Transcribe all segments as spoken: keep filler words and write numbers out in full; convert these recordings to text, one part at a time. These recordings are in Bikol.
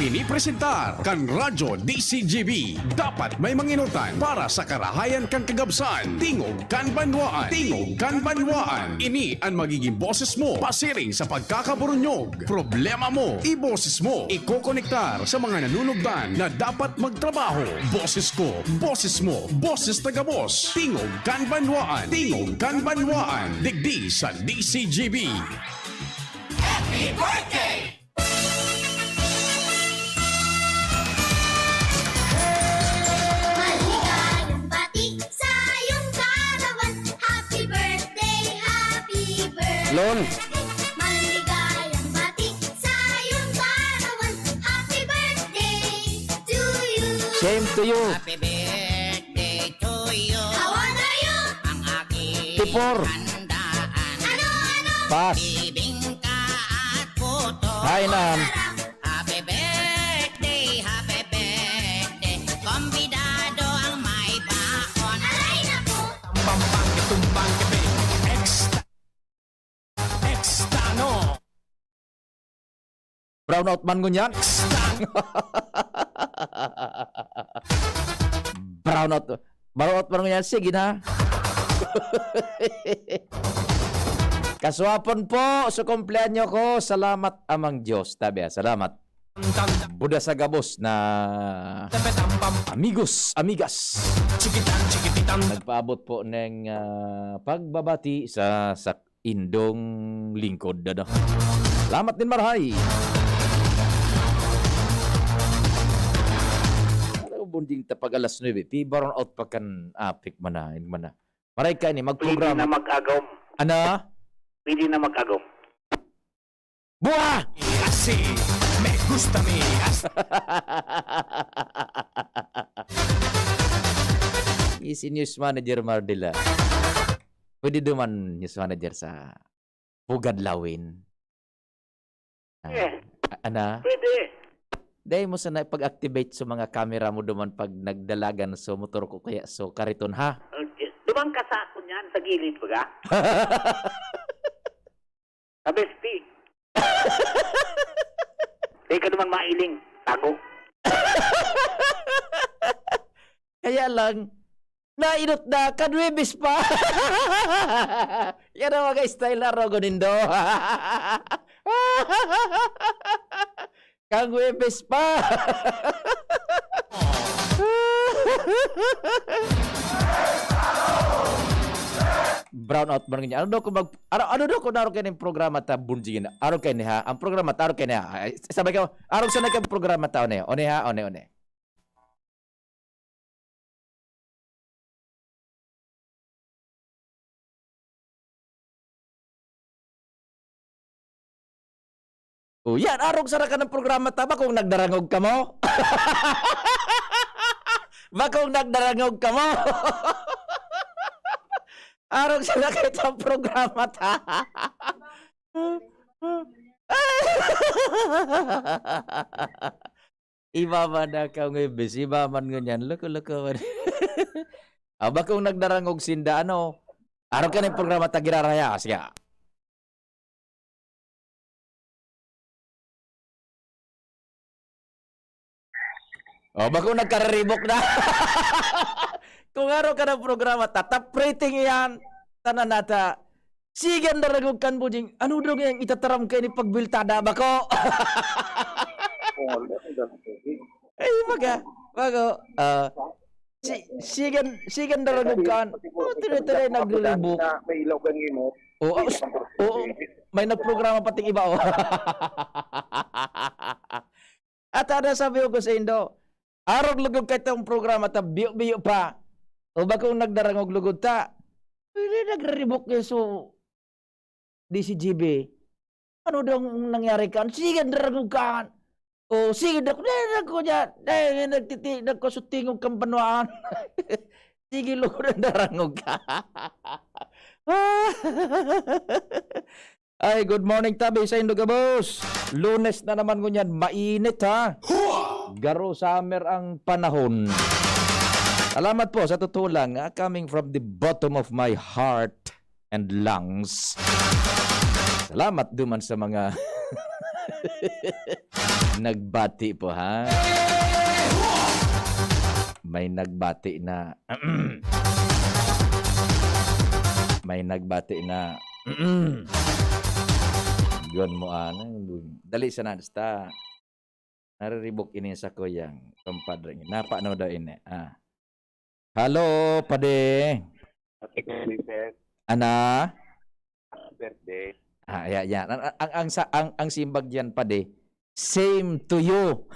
Ini presentar kan Radyo D C G B. Dapat may manginutan para sa karahayan kan kagabsan. Tingog kan banwaan. Tingog kan banwaan. Ini an magiging boses mo pasiring sa pagkakaburunyog. Problema mo, iboses mo. Ikokonektar sa mga nanunugdan na dapat magtrabaho. Boses ko, boses mo, boses ta gabos. Tingog kan banwaan. Tingog kan banwaan. Digdi sa D C G B. Happy birthday! Maligayang bati sa iyong kaarawan. Happy birthday, happy birthday. Lon. Maligayang bati sa iyong kaarawan. Happy birthday to you. Same to you. Happy birthday to you. How old are you? Ang aking Tipor. Handaan. Ano, ano? Pas. Bibingka at puto. Ay, nan. Sarap. Happy birthday, happy birthday. Kombidado ang may bakon. Aray naku! Pampang, tumbang, gabi. Extra. Extra, no? Brownout man ngunyan. Extra. Brownout. Brownout man ngunyan. Sige na. Kaswapon po sa kumpleanyo ko. Salamat, Amang Diyos. Tabi, ah, salamat. Buda sa gabos na amigos, amigas. Nagpaabot po ng, ah, pagbabati sa, sa indong lingkod, ano. Salamat din, marhay. Alam mo, bonding ta pag alas nuebe, pi-brownout pa kan apik man na, yun man na. Maray ka ini, Pwede magprograma. na mag-agom. Ana? Pwede na mag-agom. Buha! Así, me gusta mi as- Easy News Manager Mardila. Pwede duman News Manager sa Pugad Lawin. Ah, Yeah. a-, ana? Pwede. Dai mo sana pag-activate sa mga camera mo duman pag nagdalagan sa motor ko kaya sa kariton, ha? Okay. Duman ka sa ako niyan, sa gilid, baga? Sa besti. Di ka duman mailing. Tago. Kaya lang, nainot na, kan Huwebes pa. Yan ang mga style na rogo nindo. Kan Huwebes pa. Brownout man niya. Ano daw kung mag-, ano, ano daw kung naroon kayo ng programa ta, Bunjingin? Aron kayo niya, ang programa ta, aron kayo niya. Ay, sabay ka, aron sa nagkang programa ta, one, one ha, one, one. O, yan, arog sana ka ng programa ta, bakong nagdarangog ka mo? Bakong nagdarangog ka mo? Arog sana ka itong programa ta. Iba man na ka Huwebes, iba man ngunyan, loko-loko man. Ah, bakong nagdarangog sinda, ano? Arog ka na yung programa ta giraraya, sige. Oh, bakong nagkariribok na. Kung arog ka ng programa ta, top rating yan. Tanan nata. Sige, an darangog kan Bunjing. Ano daw ngayang itataram kayo ni pagbiltada, bako? Ay, baga, bago, ah, si-, sige, sige, an darangog kan. Oh, tuloy-tuloy nagre-rebook. May ilaw kang imo. Oo, ah, s-, oo, may nagprograma pating iba, oh. At ada sabi ko sa indo, arog lugod ka itong programa ta, biyo-biyo pa. O bakong nagdarangog lugod ta? Pwede nagre-rebook yung so, D C G B. Ano daw ang nangyari kan? Sige, darangog kan. O, sige, dak-, darangog ko dyan. Dahil nagtiti-, nagkasutingog kang banwaan. Sige, lugod ang darangog ka. Ay, good morning, tabi sa Indogabos. Lunes na naman ngunyan, mainit, ha? Garo summer ang panahon. Salamat po, sa totoo lang, ah, coming from the bottom of my heart and lungs. Salamat duman sa mga Nagbati po, ha? May nagbati na. May nagbati na. Yun mo, ano, dali sana, basta. Nariribok ini sa kuyang, kumpadre. Napano daw ini? Ah. Hello, padi. Happy birthday, sir. Ana? Happy birthday. Ah, ya, ya. Ang, ang, ang, sa, ang, ang simbag diyan, padi, "Same to you."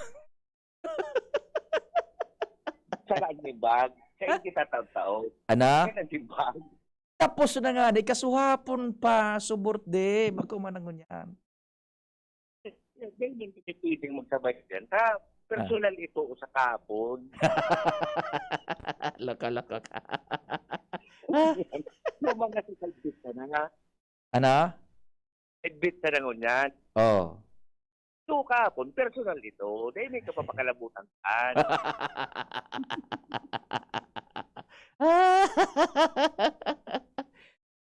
Sa nagsimbag, sa kita taon-taon. Ana? Sa nagsimbag. Tapos na nga, di kasuhapon pa, so birthday, magkumanangon yan. Hindi, hindi kasi pwedeng magsabay dyan. Sa personal ito o sa kapon. Loko-loko ka. Yung mga sa kalbit ka na nga. Ano? Kalbit ka na ngunyan. Oh. Ito kapon, personal ito. Dahil may kapapakalabutan ka.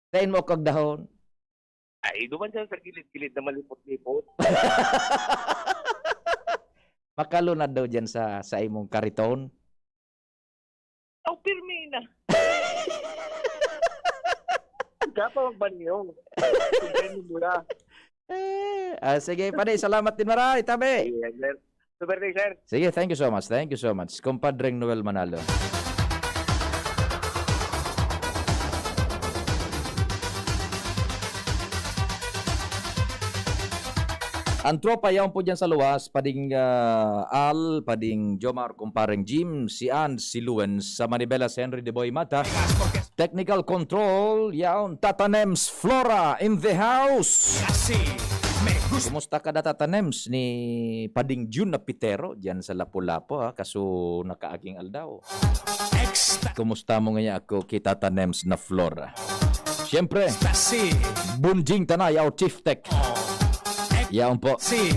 Dahil mo kag dahon. Ay, duman siya sa gilid-gilid na malipot-lipot. Makalunad daw dyan sa, sa imong kariton. Oh, pirmi na. Ikaw pa magbanyo. Pirmi mo na. Eh, ah, sige, pare, salamat din, maray, tabi. Yes, sir. Super day, sir. Sige, thank you so much. Thank you so much. Kumpadreng Noel Manalo. Ang tropa, yaon po dyan sa luwas, pading, ah, Al, pading Jomar, kumpareng Jim, si Ann, si Luen, sa Manibela, si Henry de Boy Mata. Technical control, yaon, Tata Nems Flora in the house. Kasi may gusto. Kumusta ka, Tata Nems, ni Pading Jun na Pitero, dyan sa Lapu-Lapu, ha, kaso nakaaging aldaw. Extra. Kumusta mo ngayon ako, kita Tata Nems na Flora? Siyempre, Stasi. Bunjing Tanay, our chief tech. Oh. Yaon po. Si.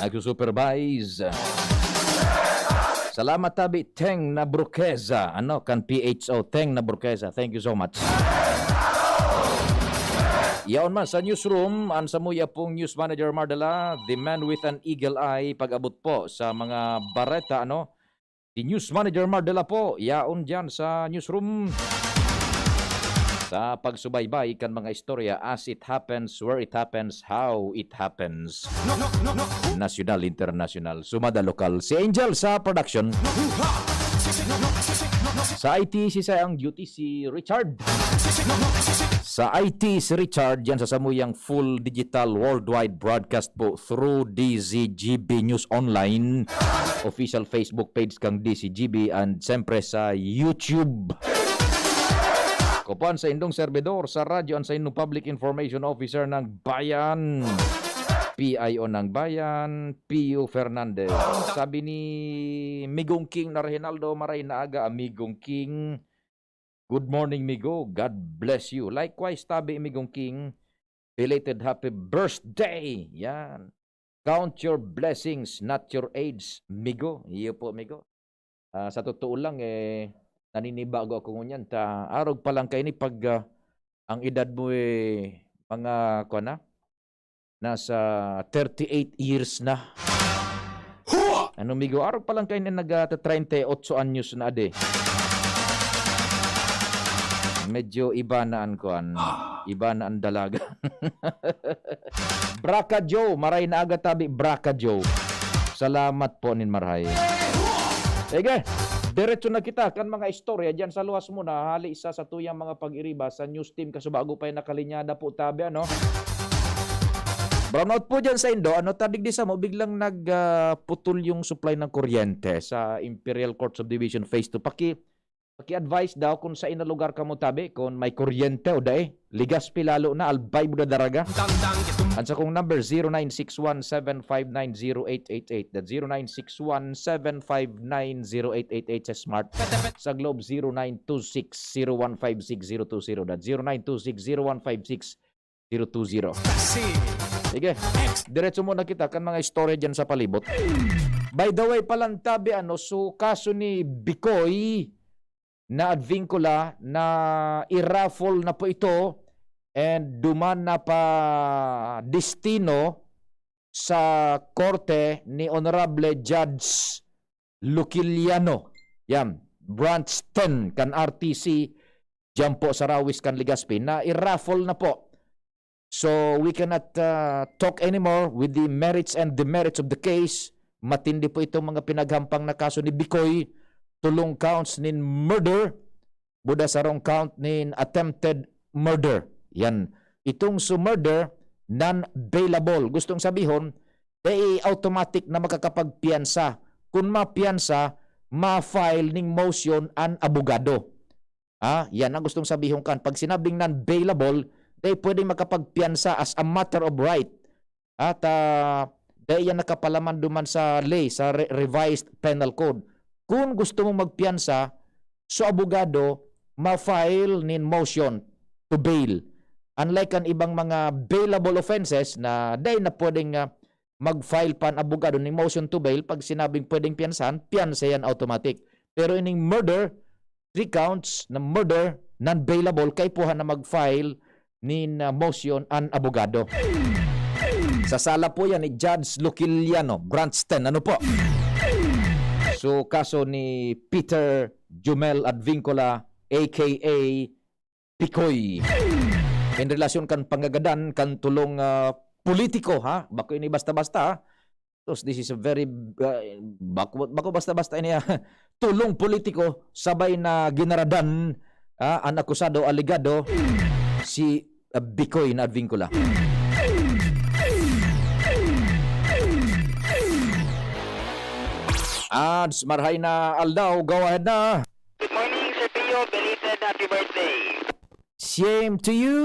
Nagsusupervise. Salamat, tabi, Teng na Burkeza. Ano, kan P H O, Teng na Burkeza. Thank you so much. Yaon man sa newsroom, ang samuya pong news manager Mardala, the man with an eagle eye, pag-abot po sa mga bareta, ano? Si news manager Mardala po, yaon dyan sa newsroom. Sa pagsubaybay kan mga istorya, as it happens, where it happens, how it happens. Nasyonal, internasyonal, sumada lokal. Si Angel sa production. Sa I T, si Sayang Duty, si Richard. Sa I T, si Richard, yan sa samuyang full digital worldwide broadcast po through D Z G B News Online, official Facebook page kang D Z G B, and siyempre sa YouTube. Kupuan sa indong servidor sa radyo, ang sa indong public information officer ng bayan, P I O ng bayan, Pio Fernandez. Sabi ni Migong King na Reginaldo, maray na aga, Amigong King. Good morning, Migo. God bless you. Likewise, tabi, Migong King. Belated happy birthday. Yan. Count your blessings, not your age, Migo. Iyo po, Migo. Ah, sa totoo lang, eh, naninibago ako ngunyan. Ta, arog pa lang kaini pag, ah, ang edad mo, eh, mga, kuwan na, nasa thirty-eight years na. Ano, Migo? Arog pa lang kaini nag, ah, treinta y ocho anyos na, ade. Medyo iba na an, kuwan. Iba na an dalaga. Braka Joe, maray na aga tabi, Braka Joe. Salamat po nin marahay. Sige, diretso na kita kan mga istorya diyan sa luwas muna, hali sa satuyang mga pag-iriba sa news team, kaso bago pa yan nakalinyada po tabi, ano? Brownout po diyan sa Indo, ano, tadig di sa mo, biglang nag, ah, putol yung supply ng kuryente sa Imperial Court Subdivision Phase two. Paki, paki-advise daw kung sa ina lugar kamo tabi, kung may kuryente o dai. Ligas pi lalo na, albay mo na daraga. Ang sakong number, zero nine six one seven five nine zero eight eight eight. That's zero nine six one seven five nine zero eight eight eight sa Smart. Sa Globe, zero nine two six zero one five six zero two zero. That's zero nine two six zero one five six zero two zero. Sige, diretso muna kita kan mga istorya dyan sa palibot. By the way, palantabi, ano, so kaso ni Bikoy, na Advincula na i-raffle na po ito and duman na pa destino sa korte ni Honorable Judge Luciliano. Yan, Branch ten kan R T C, diyan po sa Rawis kan Legazpi, na i-raffle na po. So, we cannot, uh, talk anymore with the merits and demerits of the case. Matindi po itong mga pinaghampang na kaso ni Bicoy. Tulong counts nin murder, buda sarong count nin attempted murder. Yan. Itong su murder, non-bailable. Gustong sabihon, dai automatic na makakapagpiyansa. Kun mapiyansa, ma-file ning motion an abogado. Ah, yan ang gustong sabihon kan. Pag sinabing non-bailable, dai pwedeng makapagpiyansa as a matter of right. At, ah, dai yan nakapalaman duman sa ley, sa re-, revised penal code. Kun gusto mong magpiyansa, so abogado, ma-file nin motion to bail. Unlike kan ibang mga bailable offenses na dai na pwedeng, ah, mag-file pa an abogado nin motion to bail, pag sinabing pwedeng piyansahan, piyansa yan automatic. Pero ining murder, three counts na murder, non-bailable, kaipuhan na mag-file nin, ah, motion an abogado. Sa sala po yan ni Judge Luciliano, Branch ten. Ano po? So, kaso ni Peter Jumel Advincula, A K A Picoy. In relasyon kan pangagadan kan tulong, ah, politiko, ha? Bako ini basta-basta, ha? Tos, this is a very, ah, bako, bako basta-basta ini, ha? Tulong politiko, sabay na ginaradan, ah, an akusado, alegado, si, ah, Bicoy na Advincula. Ads, marhay na aldaw, go ahead na. Good morning, Sir Pio. Belated happy birthday. Same to you.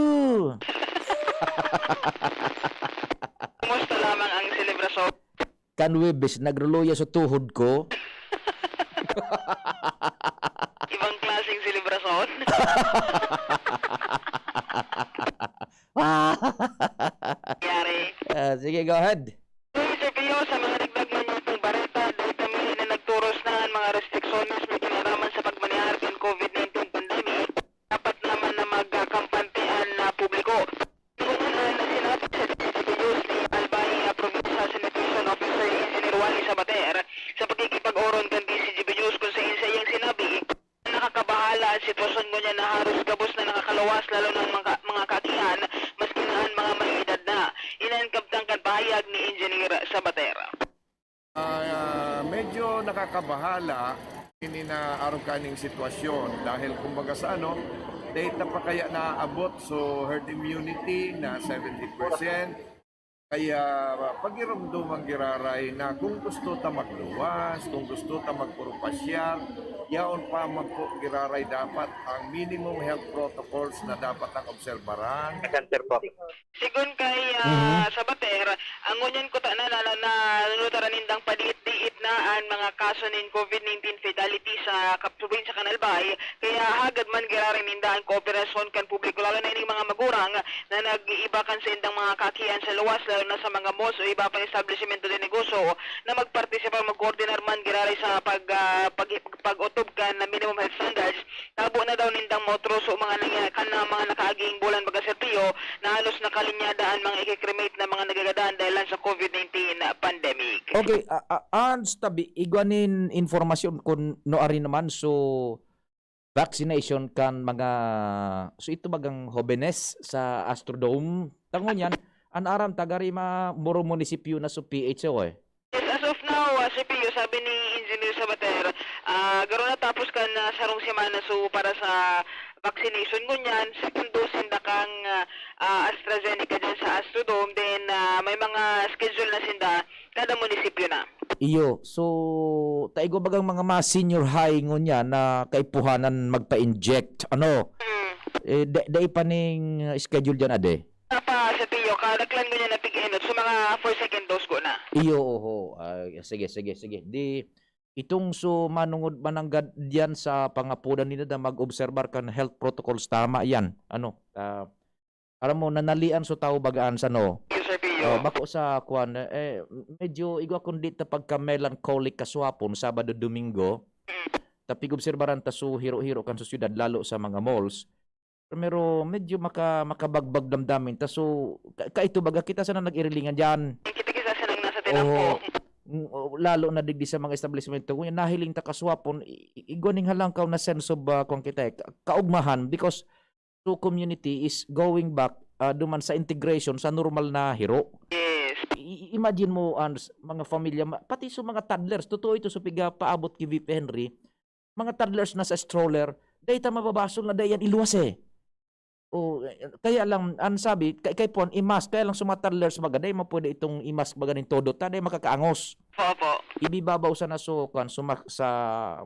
Kumusta lamang ang selebrasyon? Kan Huwebes, nagruluya sa tuhod ko. Ibang klaseng selebrasyon? Yari. Ah, sige, go ahead. Sir Pio, sa mga dagdag na nitong bareta, dahil kami na nagturos na ang mga restriksones na kinaraman sa pagmanehar kan COVID nineteen pandemic, dapat naman na magkakampantean na publiko. Ito man ang sinabi sa D P W ni Albay, ah, Provincial Sanitation Officer Engineer Wally Sabater, sa pagkikipag-oron kan D C G B News, kung sain sa iyang sinabi, nakakabahala ang sitwasyon ngunyan na haros gabos na nakakaluwas, lalo na ang mga, mga kaakihan, maski na an mga may edad na. Iyan an kabtang kan pahayag ni Engineer Sabater. Ah, medyo nakakabahala ini na arog kaning sitwasyon dahil kumbaga sa ano, data pa kaya naaabot, so herd immunity na seventy percent. Kaya pagiromdoman giraray na kung gusto ta magluwas, kung gusto ta magpurupasyar, yaon pa man po giraray dapat ang minimum health protocols na dapat ang obserbaran. Center po. Sigon kay, ah, Mhm. Sabater, ang ngunyan kutana na, na, na, nanutaran nindang padiit-diit na an mga kaso nin COVID nineteen fatality sa kap-, probinsya kan Albay, kaya hagad man giraray ninda an kooperasyon kan publiko, lalo na ining mga magurang na nag-iiba kan saindang mga kaakihan sa luwas, lalo na sa mga malls o iba pang establisimento de negosyo na magpartisipar, magkoordinar man giraray sa pag, ah, pag, pag-otob kan minimum health standards. Tabo na daw nindang maotro so mga nangya-, kan na mga nakaaging bulan baga, Sir Pio, na halos nakalinyada an mga ikikremate na mga nagagadan dahil lang sa COVID nineteen pandemic. Okay, a-, a-, an tabi, igwa nin informasyon kun nuari naman, so, vaccination kan mga, so, ito bagang hobenes sa Astrodome. Tangon yan, an aram, taga Rima, Moro Munisipyo na, so, P H O, eh. Yes, as of now, ah, Sir Pio, sabi ni Engineer Sabater, ah, garo natapos kan, ah, sarong semana, so, para sa vaccination ngunyan, second dose sinda kang, ah, ah, AstraZeneca dyan sa Astrodome. Then, ah, may mga schedule na sinda kada munisipyo na. Iyo, so, ta igwa bagang mga, mga senior high ngunyan na kaipuhanan magpa-inject, ano? Mm. Eh, da-, dai pa ning schedule dyan, ade? Wala pa, Sir Pio, kadaklan ko niya na tig-enot. So, mga for second dose ko na. Iyo, oho. Ah, sige, sige, sige. Di, itong so manungod mananggad diyan sa pangapodan nila na mag-obserbar kan health protocols, tama yan. Ano, ah, aram mo, nanalian so tawo bagaan sa, no? Yes, Sir Pio. Oh, bako sa kwan, eh, medyo igwa kundi ta pagka-melancholic kaswapon, Sabado, Domingo. Mm. Tapig-obserbaran ta so hiro-hiro kan sa syudad, lalo sa mga malls. Pero medyo maka-, makabagbag damdamin ta. So, ka-, kaito baga kita sana nag-irilingan diyan. Kita-kita sa Yan ang Oo. po. Mm, o, lalo na digdi sa mga establisemento, ngunyan nahiling ta kasuwapon, i-, i-, igwa ning halangkaw na sense of, ah, kwan kita, eh, ka-, kaugmahan, because true community is going back, ah, duman sa integration sa normal na hiro. Yes. I-, i-, imagine mo, Ans, mga pamilya, ma-, pati sa mga toddlers, totoo ito sa piga paabot ki V P Henry, mga toddlers na sa stroller, dahil ta mababasol na dahil yan iluwas eh. O, eh, kaya lang, ang sabi, kay, kay Puan, i-mask, kaya lang sa mga toddlers, baga, dahil mo pwede itong i-mask, baga, nin todo, ta, dahil makakaangos. Opo, opo. Ibibabaw sa nasukan, sumak sa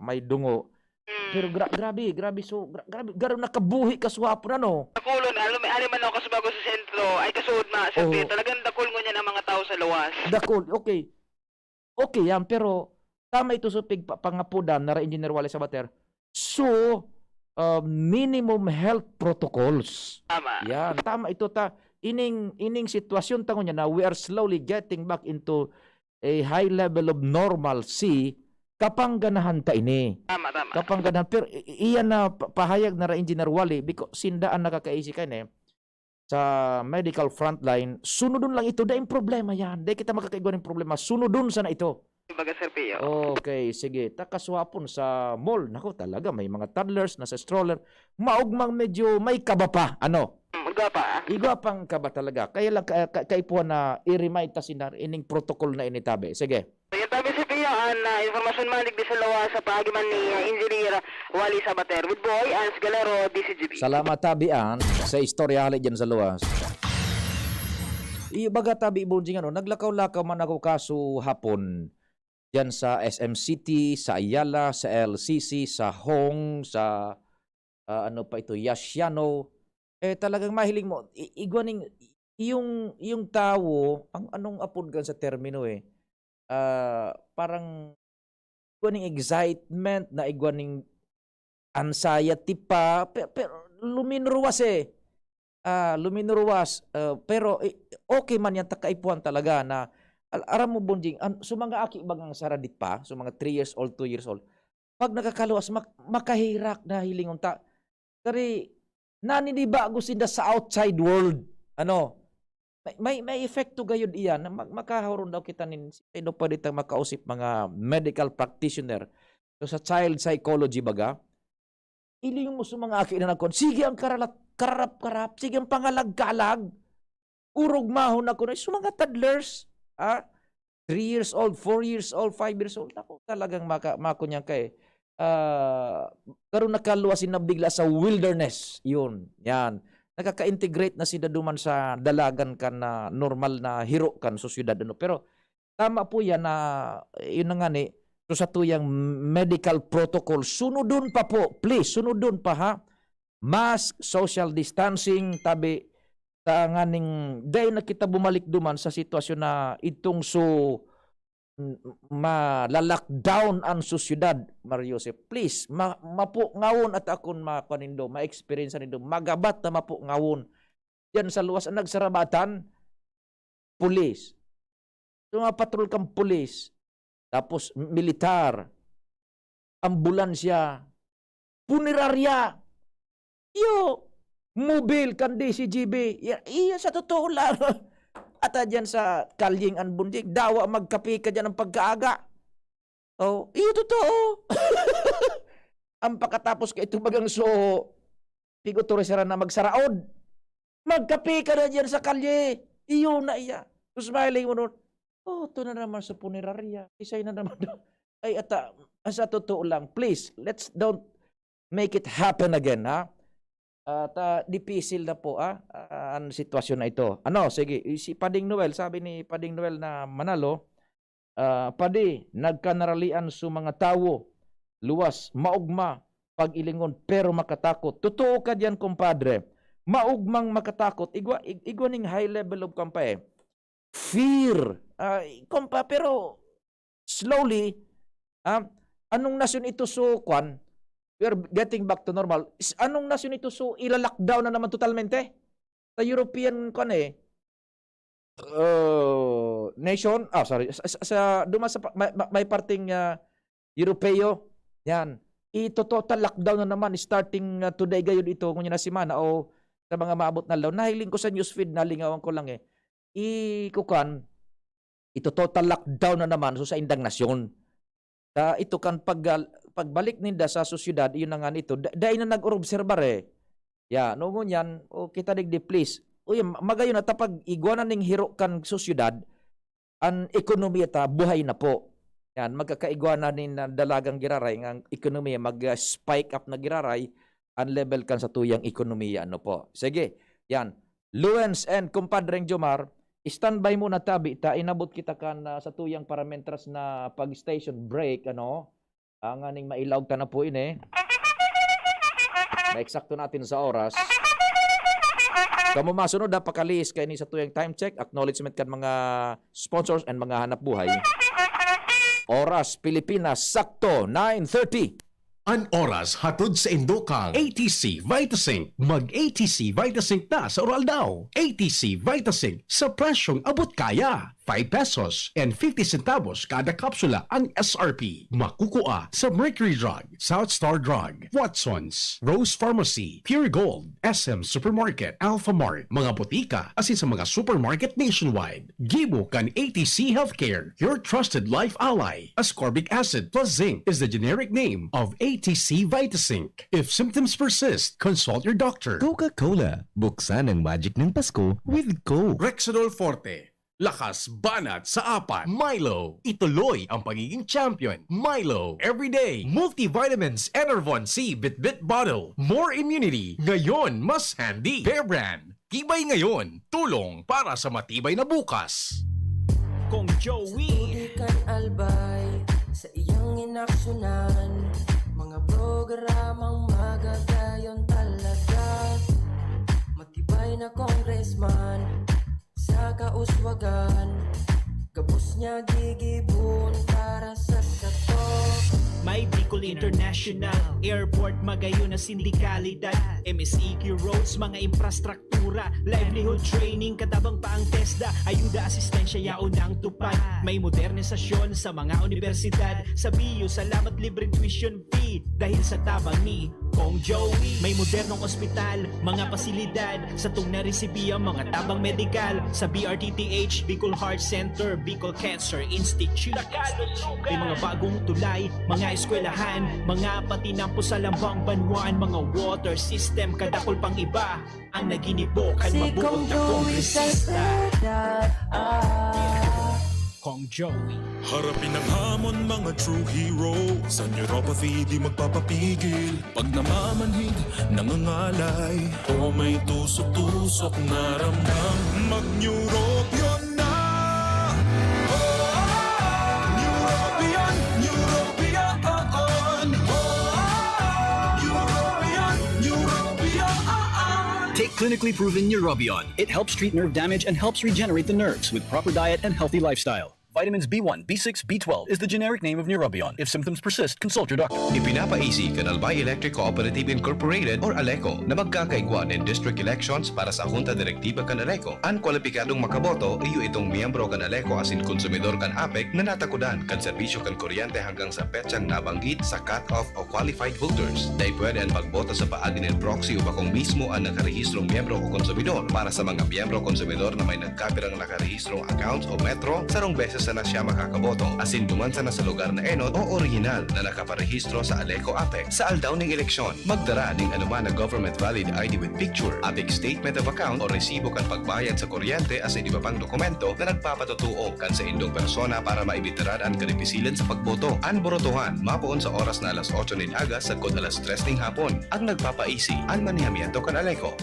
may dungo. Mm. Pero gra- grabe, grabe, so, gra- grabe, garo nakabuhi ka suwapon, ano? Dakulon, alam mo, ari man ako kasubago sa sentro, ay kasuod na, sir, Oo. Talagang dakul ngunyan ang mga tao sa luwas. Dakul, okay. Okay yan, pero tama ito sa pigpa-, pangapodan na ra Engineer Wally Sabater. So, uh, minimum health protocols. Tama. Yan, tama ito ta. Ining, ining sitwasyon tango niya na we are slowly getting back into a high level of normalcy, kapangganahan ta ini. Tama, tama. Kapangganahan. Pero i- i- iyan na pa- pahayag na ra Engineer Wally, because sinda ang nakakaisi kaini sa medical frontline, sunodon lang ito. Dahil problema yan. Dahil kita makakaigwa ng problema. Sunodon sana ito. Baga, Sir Pio. Okay, sige. Ta kasuwapon sa mall. Naku, talaga, may mga toddlers na sa stroller. Maugmang medyo may kaba pa. Ano? Mm, igwa pa. Igwa pang kaba talaga. Kaya lang, ka, ka, kaipuhan na i-remind ta sinar ining protocol na initabi. Sige. Ayan, tabi, Sir Pio, ang ah, informasyon man digdi sa luwas sa paagi man ni ah, Engineer Wally Sabater. With Boy, Ans Galero, D C G B. Salamat, Tabi An, sa istorya hali dyan sa luwas. Iyo, baga, Tabi Bonjing, ano, naglakaw-lakaw man ako kaso hapon dyan sa S M City, sa Ayala, sa L C C, sa Hong, sa, ah, ano pa ito, Yashiano. Eh, talagang mahiling mo, i- igwa ning, yung, yung tawo, ang anong apod kan sa termino eh, ah, parang igwa ning excitement, na igwa ning anxiety pa, pe- pero luminruwas eh. Ah, luminruwas, ah, pero eh, okay man yan, ta kaipuhan talaga na, al- aram mo, Bonjing, an, sa mga aki bagang saradit pa, sa mga three years old, two years old, pag nakakaluwas, mak- makahirak na hilingon ta. Kari, naninibago sinda sa outside world. Ano? May, may, may epekto gayud iyan na mag, makaharon daw kita nin, sino pwede tang makausip mga medical practitioner. So, sa child psychology baga, ilingon mo sa mga aki na nagkon, sige ang karalat, karap-karap, sige ang pangalag-kalag. Urog mahon ako na, sa mga toddlers, ah, three years old, four years old, five years old, ako talagang maka, makunyan ka eh. Ah, karon nakaluwas na bigla sa wilderness, yun, yan. Nakaka-integrate na sila duman sa dalagan kan na normal na hiro kan sosyedad, ano. Pero tama po yan na, yun na nga ni, so sa tuyang medical protocol, sunodon pa po, please, sunodon pa ha. Mask, social distancing, tabi, tanganing dai na kita bumalik duman sa sitwasyon na itong so, m-, ma-lockdown ang sosyedad, Mario Joseph. Please, ma-, mapo ngawon at akon makuha nindo, ma-experience nindo, magabat na mapo ngawon. Diyan sa luwas ang nagsarabatan, pulis. So, mga patrol kang pulis, tapos militar, ambulansya, punerarya, iyo, mobil kan D C G B. Ya, iya sa totoo lang. At dyan sa kalyeng an Bonjing, dawa magkape ka dyan ang pagkaaga. Oh, iyo totoo. Ang pagkatapos ka ito bagang so, pig-autorisaran na magsaraod. Magkape ka na dyan sa kalye. Iyo na iya. Tapos mahiling mo nun, oh, ito na naman sa punerarya. Isay na naman. Ay, ata, sa totoo lang, please, let's don't make it happen again, ha? At ah, dipisil na po, ha? Ah, ang sitwasyon na ito. Ano, sige, si Pading Noel, sabi ni Pading Noel na Manalo, ah, Padi, nagkanaralian su mga tawo, luwas, maugma, pag-ilingon, pero makatakot. Totoo ka diyan, kumpadre. Maugmang makatakot. Igwa, ig- igwa ning high level of kampa eh. Fear. Ah, kumpa, pero slowly, ah, anong nasyon ito so, kwan? We are getting back to normal. Is, anong nasyon ito so, ila-lockdown na naman totalmente? Sa European, kwan eh, uh, nation, ah, sorry, sa, sa, sa, duma sa, pa- may, may- may parting ah, Europeo, yan. Ito total lockdown na naman starting ah, today gayud ito, ngunyan na semana o sa mga maabot na law. Nahiling ko sa newsfeed, nalingawan ko lang eh. I, kukan, ito total lockdown na naman so sa indang nasyon. Ta ito kan pag pagbalik ninda sa sosyedad, iyo na nga nito, da dai na nag-orobserbar, eh. Ya, no ngunyan, o kita digdi, please. Uy, ma magayon na ta pag igwa na ning hiro kan sosyedad, an ekonomiya ta buhay na po. Yan, magkakaigwa na nin, ah, dalagang giraray nga ang ekonomiya mag, ah, spike up na giraray an level kan satuyang ekonomiya, ano po. Sige, yan. Luens and Kumpadreng Jomar, standby muna tabi ta, inabot kita kan, ah, satuyang parameters na pag-station break, ano? Tanganing mailaog ta na po ini. Maeksakto natin sa oras. Kamo masunod, ha, pakaliis kaini satuyang time check, acknowledgement kan mga sponsors and mga hanap buhay. Oras, Pilipinas, sakto, nine thirty. An oras hatod sa indo kang A T C Vitazinc. Mag A T C Vitazinc na sa Uraldaw. A T C Vitazinc sa presyong abot kaya. Five pesos and fifty centavos kada kapsula ang S R P. Makukua sa Mercury Drug, South Star Drug, Watsons, Rose Pharmacy, Pure Gold, S M Supermarket, Alphamart, mga botika, asin sa mga supermarket nationwide. Gibo kan A T C Healthcare, your trusted life ally. Ascorbic acid plus zinc is the generic name of A T C Vitazinc. If symptoms persist, consult your doctor. Coca-Cola, buksan ang magic ng Pasko with Coke. Rexidol Forte, lakas banat sa apat. Milo, ituloy ang pagiging champion. Milo, everyday. Multivitamins, Enervon C, Bitbit Bottle. More immunity, ngayon mas handy. Bear Brand, tibay ngayon, tulong para sa matibay na bukas. Kong Joey. Sa tubig kan Albay, sa iyang inaksyonan, mga programang magagayon talaga. Matibay na congressman, sa kauswagan, gabos niya gigibon para sa sato. May Bicol International Airport, magayon na sindikalidad, M S E Q roads, mga infrastruktura, livelihood training, katabang pa ang TESDA, ayuda, asistensya, yaon ang tupad. May modernisasyon sa mga unibersidad, sa B U, salamat libreng tuition fee, dahil sa tabang ni Kong Joey. May modernong ospital, mga pasilidad, satong naresibi ang mga tabang medikal sa B R T T H, Bicol Heart Center, Bicol Cancer Institute. May mga bagong tulay, mga eskwelahan, mga patinampo sa lambang banwaan, mga water system, kadakol pang iba ang naginibo kan mabuot na kongresista. Kong Joey. Harapin ang hamon, mga true hero. Sa neuropathy, di magpapapigil. Pag namamanhid, nangangalay, o may tusok-tusok na ramdam, mag-neurobion na. Oh, neurobion, neurobion, oh, oh. Neurobion, neurobion, oh, oh. Take clinically proven Neurobion. It helps treat nerve damage and helps regenerate the nerves with proper diet and healthy lifestyle. Vitamins B one, B six, B twelve is the generic name of Neurobion. If symptoms persist, consult your doctor. Ipinapaisi kan Albay Electric Cooperative Incorporated or ALECO na magkakaigwa nin district elections para sa Junta Directiva kan ALECO. An kwalipikadong makaboto iyo itong miyembro kan ALECO asin konsumidor kan APEC na natakudan kan serbisyo kan kuryente hanggang sa petsang nabanggit sa cut-off o qualified voters. Dai pwede an pagboto sa paagi nin proxy o bakong mismo an nakarehistrong miyembro o konsumidor. Para sa mga miyembro o konsumidor na may nagkapirang nakarehistrong accounts o Metro, sarong beses sana siya makakaboto, asin duman sana sa lugar na enot o orihinal na nakaparehistro sa ALECO APEC. Sa aldaw nin eleksyon, magdara nin anoman na government valid I D with picture, APEC statement of account o resibo kan pagbayad sa kuryente asin iba pang dokumento na nagpapatotoo kan saindong persona para maibitaran an karipisilan sa pagboto. An borotohan mapoon sa oras na alas otso nin aga sagkod alas tres nin hapon. An nagpapaisi, an manehamiento kan ALECO.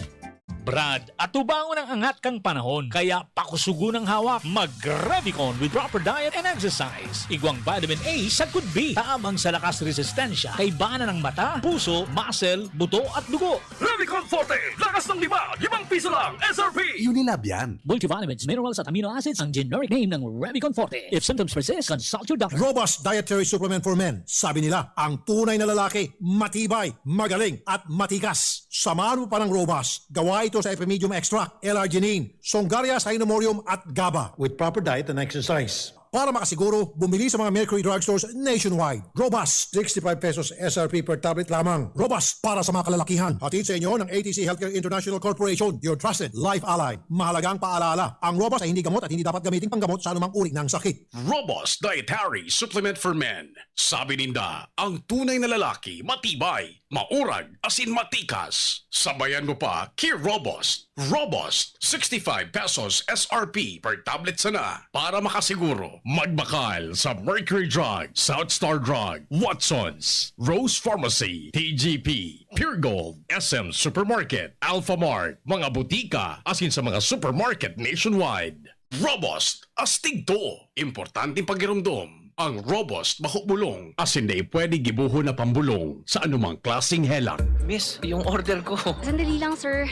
Brad, atubangon ang angat kan panahon, kaya pakusugon ang hawak. Mag-Revicon with proper diet and exercise. Igwang vitamin A sagkod B, tabang sa lakas resistensya, kaibanan ng mata, puso, muscle, buto at dugo. Revicon Forte, lakas ng lima, limang piso lang, S R P. Unilab yan. Multivitamins, minerals at amino acids ang generic name ng Revicon Forte. If symptoms persist, consult your doctor. Robust dietary supplement for men. Sabi nila, ang tunay na lalaki, matibay, magaling, at matikas. Samahan mo pa ng Robust. Gawa ito sa Epimedium extract, L-arginine, Songaria, Cynomorium, at GABA. With proper diet and exercise. Para makasiguro, bumili sa mga Mercury Drugstores nationwide. Robust, sixty-five pesos S R P per tablet lamang. Robust para sa mga kalalakihan. Hatid sa inyo ng A T C Healthcare International Corporation, your trusted life ally. Mahalagang paalala, ang Robust ay hindi gamot at hindi dapat gamitin panggamot sa anumang uri ng sakit. Robust Dietary Supplement for Men. Sabi ninda, ang tunay na lalaki, matibay, maurag, asin matikas. Sabayan mo pa ki Robust. Robust, sixty-five pesos S R P per tablet sana. Para makasiguro, magbakal sa Mercury Drug, South Star Drug, Watsons, Rose Pharmacy, T G P, Pure Gold, S M Supermarket, Alpha Mart, mga butika, asin sa mga supermarket nationwide. Robust, astig to. Importanteng pagiromdom, ang Robust mahubolong, asin dai pwede gibohon na pambolong sa anumang klaseng helang. Miss, yung order ko. Sandali lang, sir.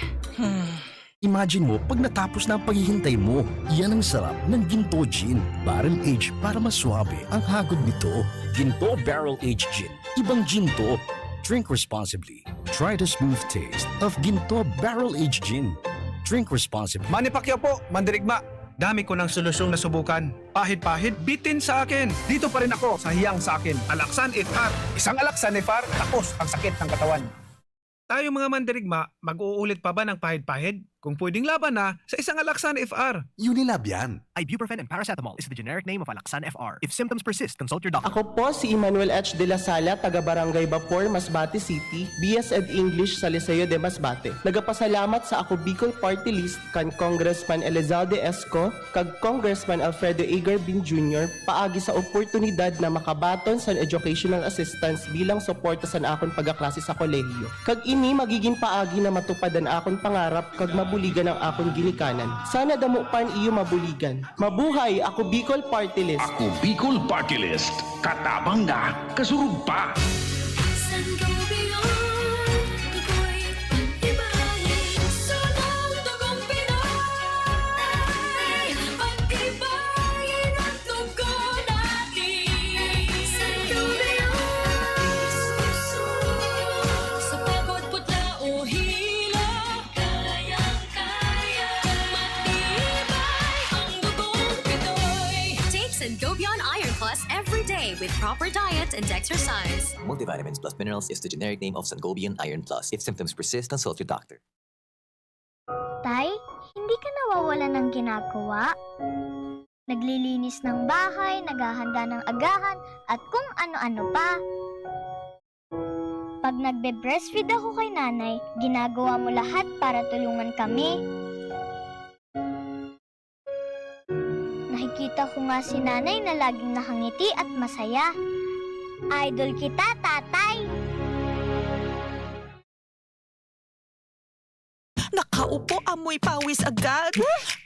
Imagine mo pag natapos na ang paghihintay mo. Yan ang sarap ng Ginto Gin. Barrel age para mas suabe ang hagod nito. Ginto Barrel Age Gin. Ibang gin to. Drink responsibly. Try the smooth taste of Ginto Barrel Age Gin. Drink responsibly. Manny Pacquiao po, mandirigma. Dami ko ng solusyong nasubukan. Pahid-pahid, bitin sa akin. Dito pa rin ako sa hiyang sa akin. Alaksan F R. Isang Alaksan F R, tapos ang sakit ng katawan. Tayo mga mandirigma, mag-uulit pa ba ng pahid-pahid? Kung pwedeng laban na, sa isang Alaksan F R. Unilab yan. Ibuprofen and paracetamol is the generic name of Alaxan F R. If symptoms persist, consult your doctor. Ako po si Emmanuel H. de la Sala, taga Barangay Bapor, Masbate City, B S ed English sa Liceo de Masbate. Nagapasalamat sa Ako Bicol Party List kan Congressman Elizalde Esco kag Congressman Alfredo A. Garbin Junior paagi sa oportunidad na makabaton san educational assistance bilang suporta san akon pagkaklase sa kolehiyo. Kag ini magigin paagi na matupad an akon pangarap kag mabuligan ang akon ginikanan. Sana damo pa an iyo mabuligan. Mabuhay! Ako Bicol Party List! Ako Bicol Party List. Katabang na, kasurog pa! Take Sangobion Iron Plus every day with proper diet and exercise. Multivitamins plus minerals is the generic name of Sangobion Iron Plus. If symptoms persist, consult your doctor. Tay, hindi ka nawawalan ng ginagawa? Naglilinis ng bahay, naghahanda ng agahan, at kung ano-ano pa. Pag nagbe-breastfeed ako kay nanay, ginagawa mo lahat para tulungan kami. Nakikita ko nga si nanay na laging nakangiti at masaya. Idol kita, tatay! Nakaupo, amoy pawis agad.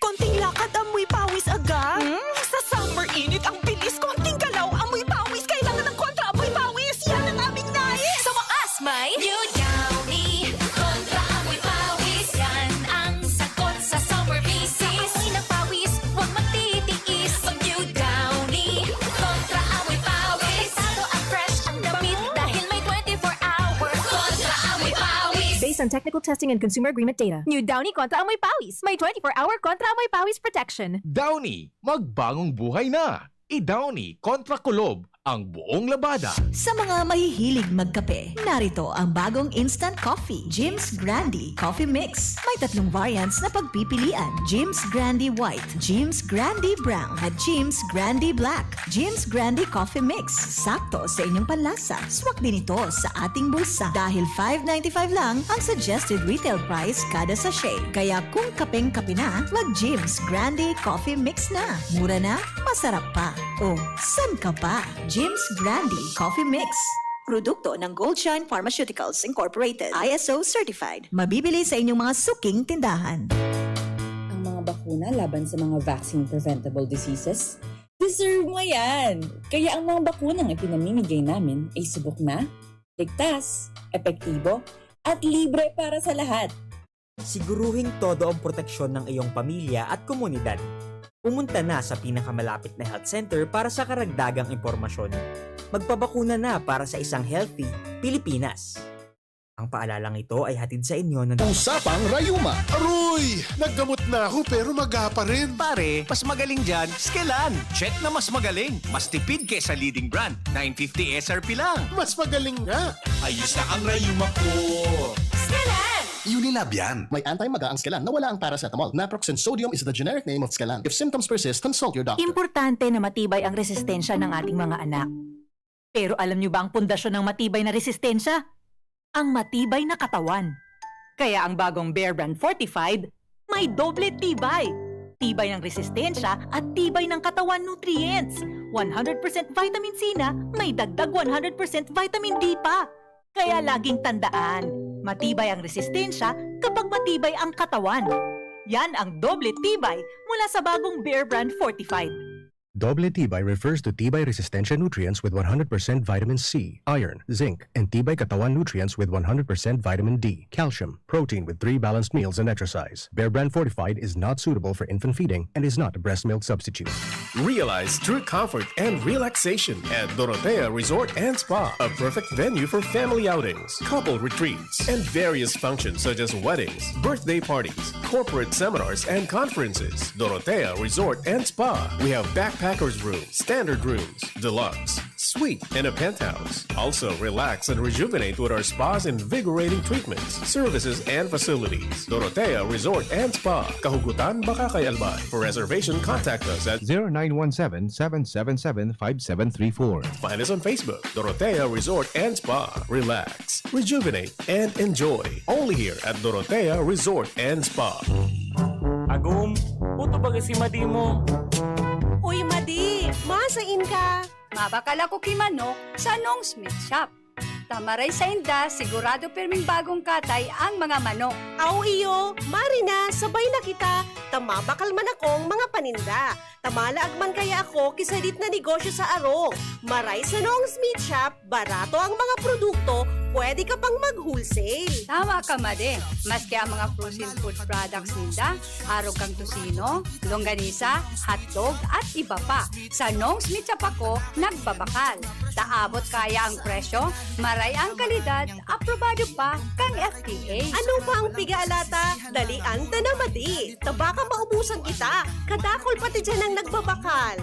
Konting lakad, amoy pawis agad. Hmm? Sa summer init, ang bilis. Konting galaw, amoy pawis. Kailangan ng kontra amoy pawis. Yan ang aming nais. Sa wakas, may New Downy. Kontra amoy pawis. Yan ang sagot sa summer bisis. Amoy ng pawis, huwag magtitiis. Mag New Downy. Kontra amoy pawis. Delikado at fresh ang damit dahil may twenty-four hour kontra amoy pawis. Based on technical testing and consumer agreement data. New Downy kontra amoy pawis. May twenty-four hour kontra amoy pawis protection. Downy, magbangong buhay na! I-Downy kontra kulob ang buong labada. Sa mga mahihilig magkape, narito ang bagong instant coffee, Jim's Grande Coffee Mix. May tatlong variants na pagpipilian, Jim's Grande White, Jim's Grande Brown, at Jim's Grande Black. Jim's Grande Coffee Mix, sakto sa inyong panlasa. Swak din ito sa ating bulsa dahil five ninety-five lang ang suggested retail price kada sachet. Kaya kung kapeng-kape na, mag Jim's Grande Coffee Mix na. Mura na, masarap pa. O, san ka pa? Jim's Grande Coffee Mix. Produkto ng Goldshine Pharmaceuticals Incorporated, I S O certified. Mabibili sa inyong mga suking tindahan. Ang mga bakuna laban sa mga vaccine-preventable diseases, deserve mo yan! Kaya ang mga bakunang ipinamimigay namin ay subok na, ligtas, epektibo, at libre para sa lahat. Siguruhing todo ang proteksyon ng iyong pamilya at komunidad. Pumunta na sa pinakamalapit na health center para sa karagdagang impormasyon. Magpabakuna na para sa isang healthy Pilipinas. Ang paalalang ito ay hatid sa inyo ng Usapang Rayuma. Aroy! Naggamot na ako pero maga pa rin. Pare, mas magaling dyan, Skelan. Check na mas magaling. Mas tipid kesa leading brand. nine fifty S R P lang. Mas magaling nga. Ayos na ang rayuma ko. Skelan! Unilab yan. May anti-maga ang Skelan na wala ang paracetamol, naproxen. Sodium is the generic name of Skelan. If symptoms persist, consult your doctor. Importante na matibay ang resistensya ng ating mga anak. Pero alam niyo ba ang pundasyon ng matibay na resistensya? Ang matibay na katawan. Kaya ang bagong Bear Brand Fortified, may doble tibay. Tibay ng resistensya at tibay ng katawan nutrients. one hundred percent vitamin C na may dagdag one hundred percent vitamin D pa. Kaya laging tandaan, matibay ang resistensya kapag matibay ang katawan. Yan ang doble tibay mula sa bagong Bear Brand Fortified. Doble tibay refers to tibay resistensya nutrients with one hundred percent vitamin C, iron, zinc, and tibay katawan nutrients with one hundred percent vitamin D, calcium, protein with three balanced meals and exercise. Bear Brand Fortified is not suitable for infant feeding and is not a breast milk substitute. Realize true comfort and relaxation at Dorotea Resort and Spa, a perfect venue for family outings, couple retreats, and various functions such as weddings, birthday parties, corporate seminars, and conferences. Dorotea Resort and Spa. We have backpackers room, standard rooms, deluxe, suite, and a penthouse. Also, relax and rejuvenate with our spa's invigorating treatments, services, and facilities. Dorotea Resort and Spa, Kahugutan, Bacacay, Albay. For reservation, contact us at zero nine one seven, seven seven seven, five seven three four. Find us on Facebook, Dorotea Resort and Spa. Relax, rejuvenate, and enjoy. Only here at Dorotea Resort and Spa. Agom, puto baga si Madi mo. Uy, Madi! Masain ka? Mabakal ako ki manok sa Nong's Meat Shop. Ta maray sainda, sigurado pirming bagong katay ang mga manok. Aw iyo, mari na, sabay na kita, ta mabakal man akong mga paninda. Ta malaag man kaya ako ki sadit na negosyo sa arog. Maray sa Nong's Meat Shop, barato ang mga produkto, pwede ka pang mag-wholesale. Tama ka, Madi. Maski ang mga frozen food products ninda, arog kan tocino, longganisa, hotdog, at iba pa. Sa Nong's Meat Shop ako nagbabakal. Ta abot kaya ang presyo, maray ang kalidad, aprobado pa kan F D A. Ano pa ang piga-alata? Dalian ta na, Madi. Ta baka maubusan kita. Kadakul pati diyan ang nagbabakal.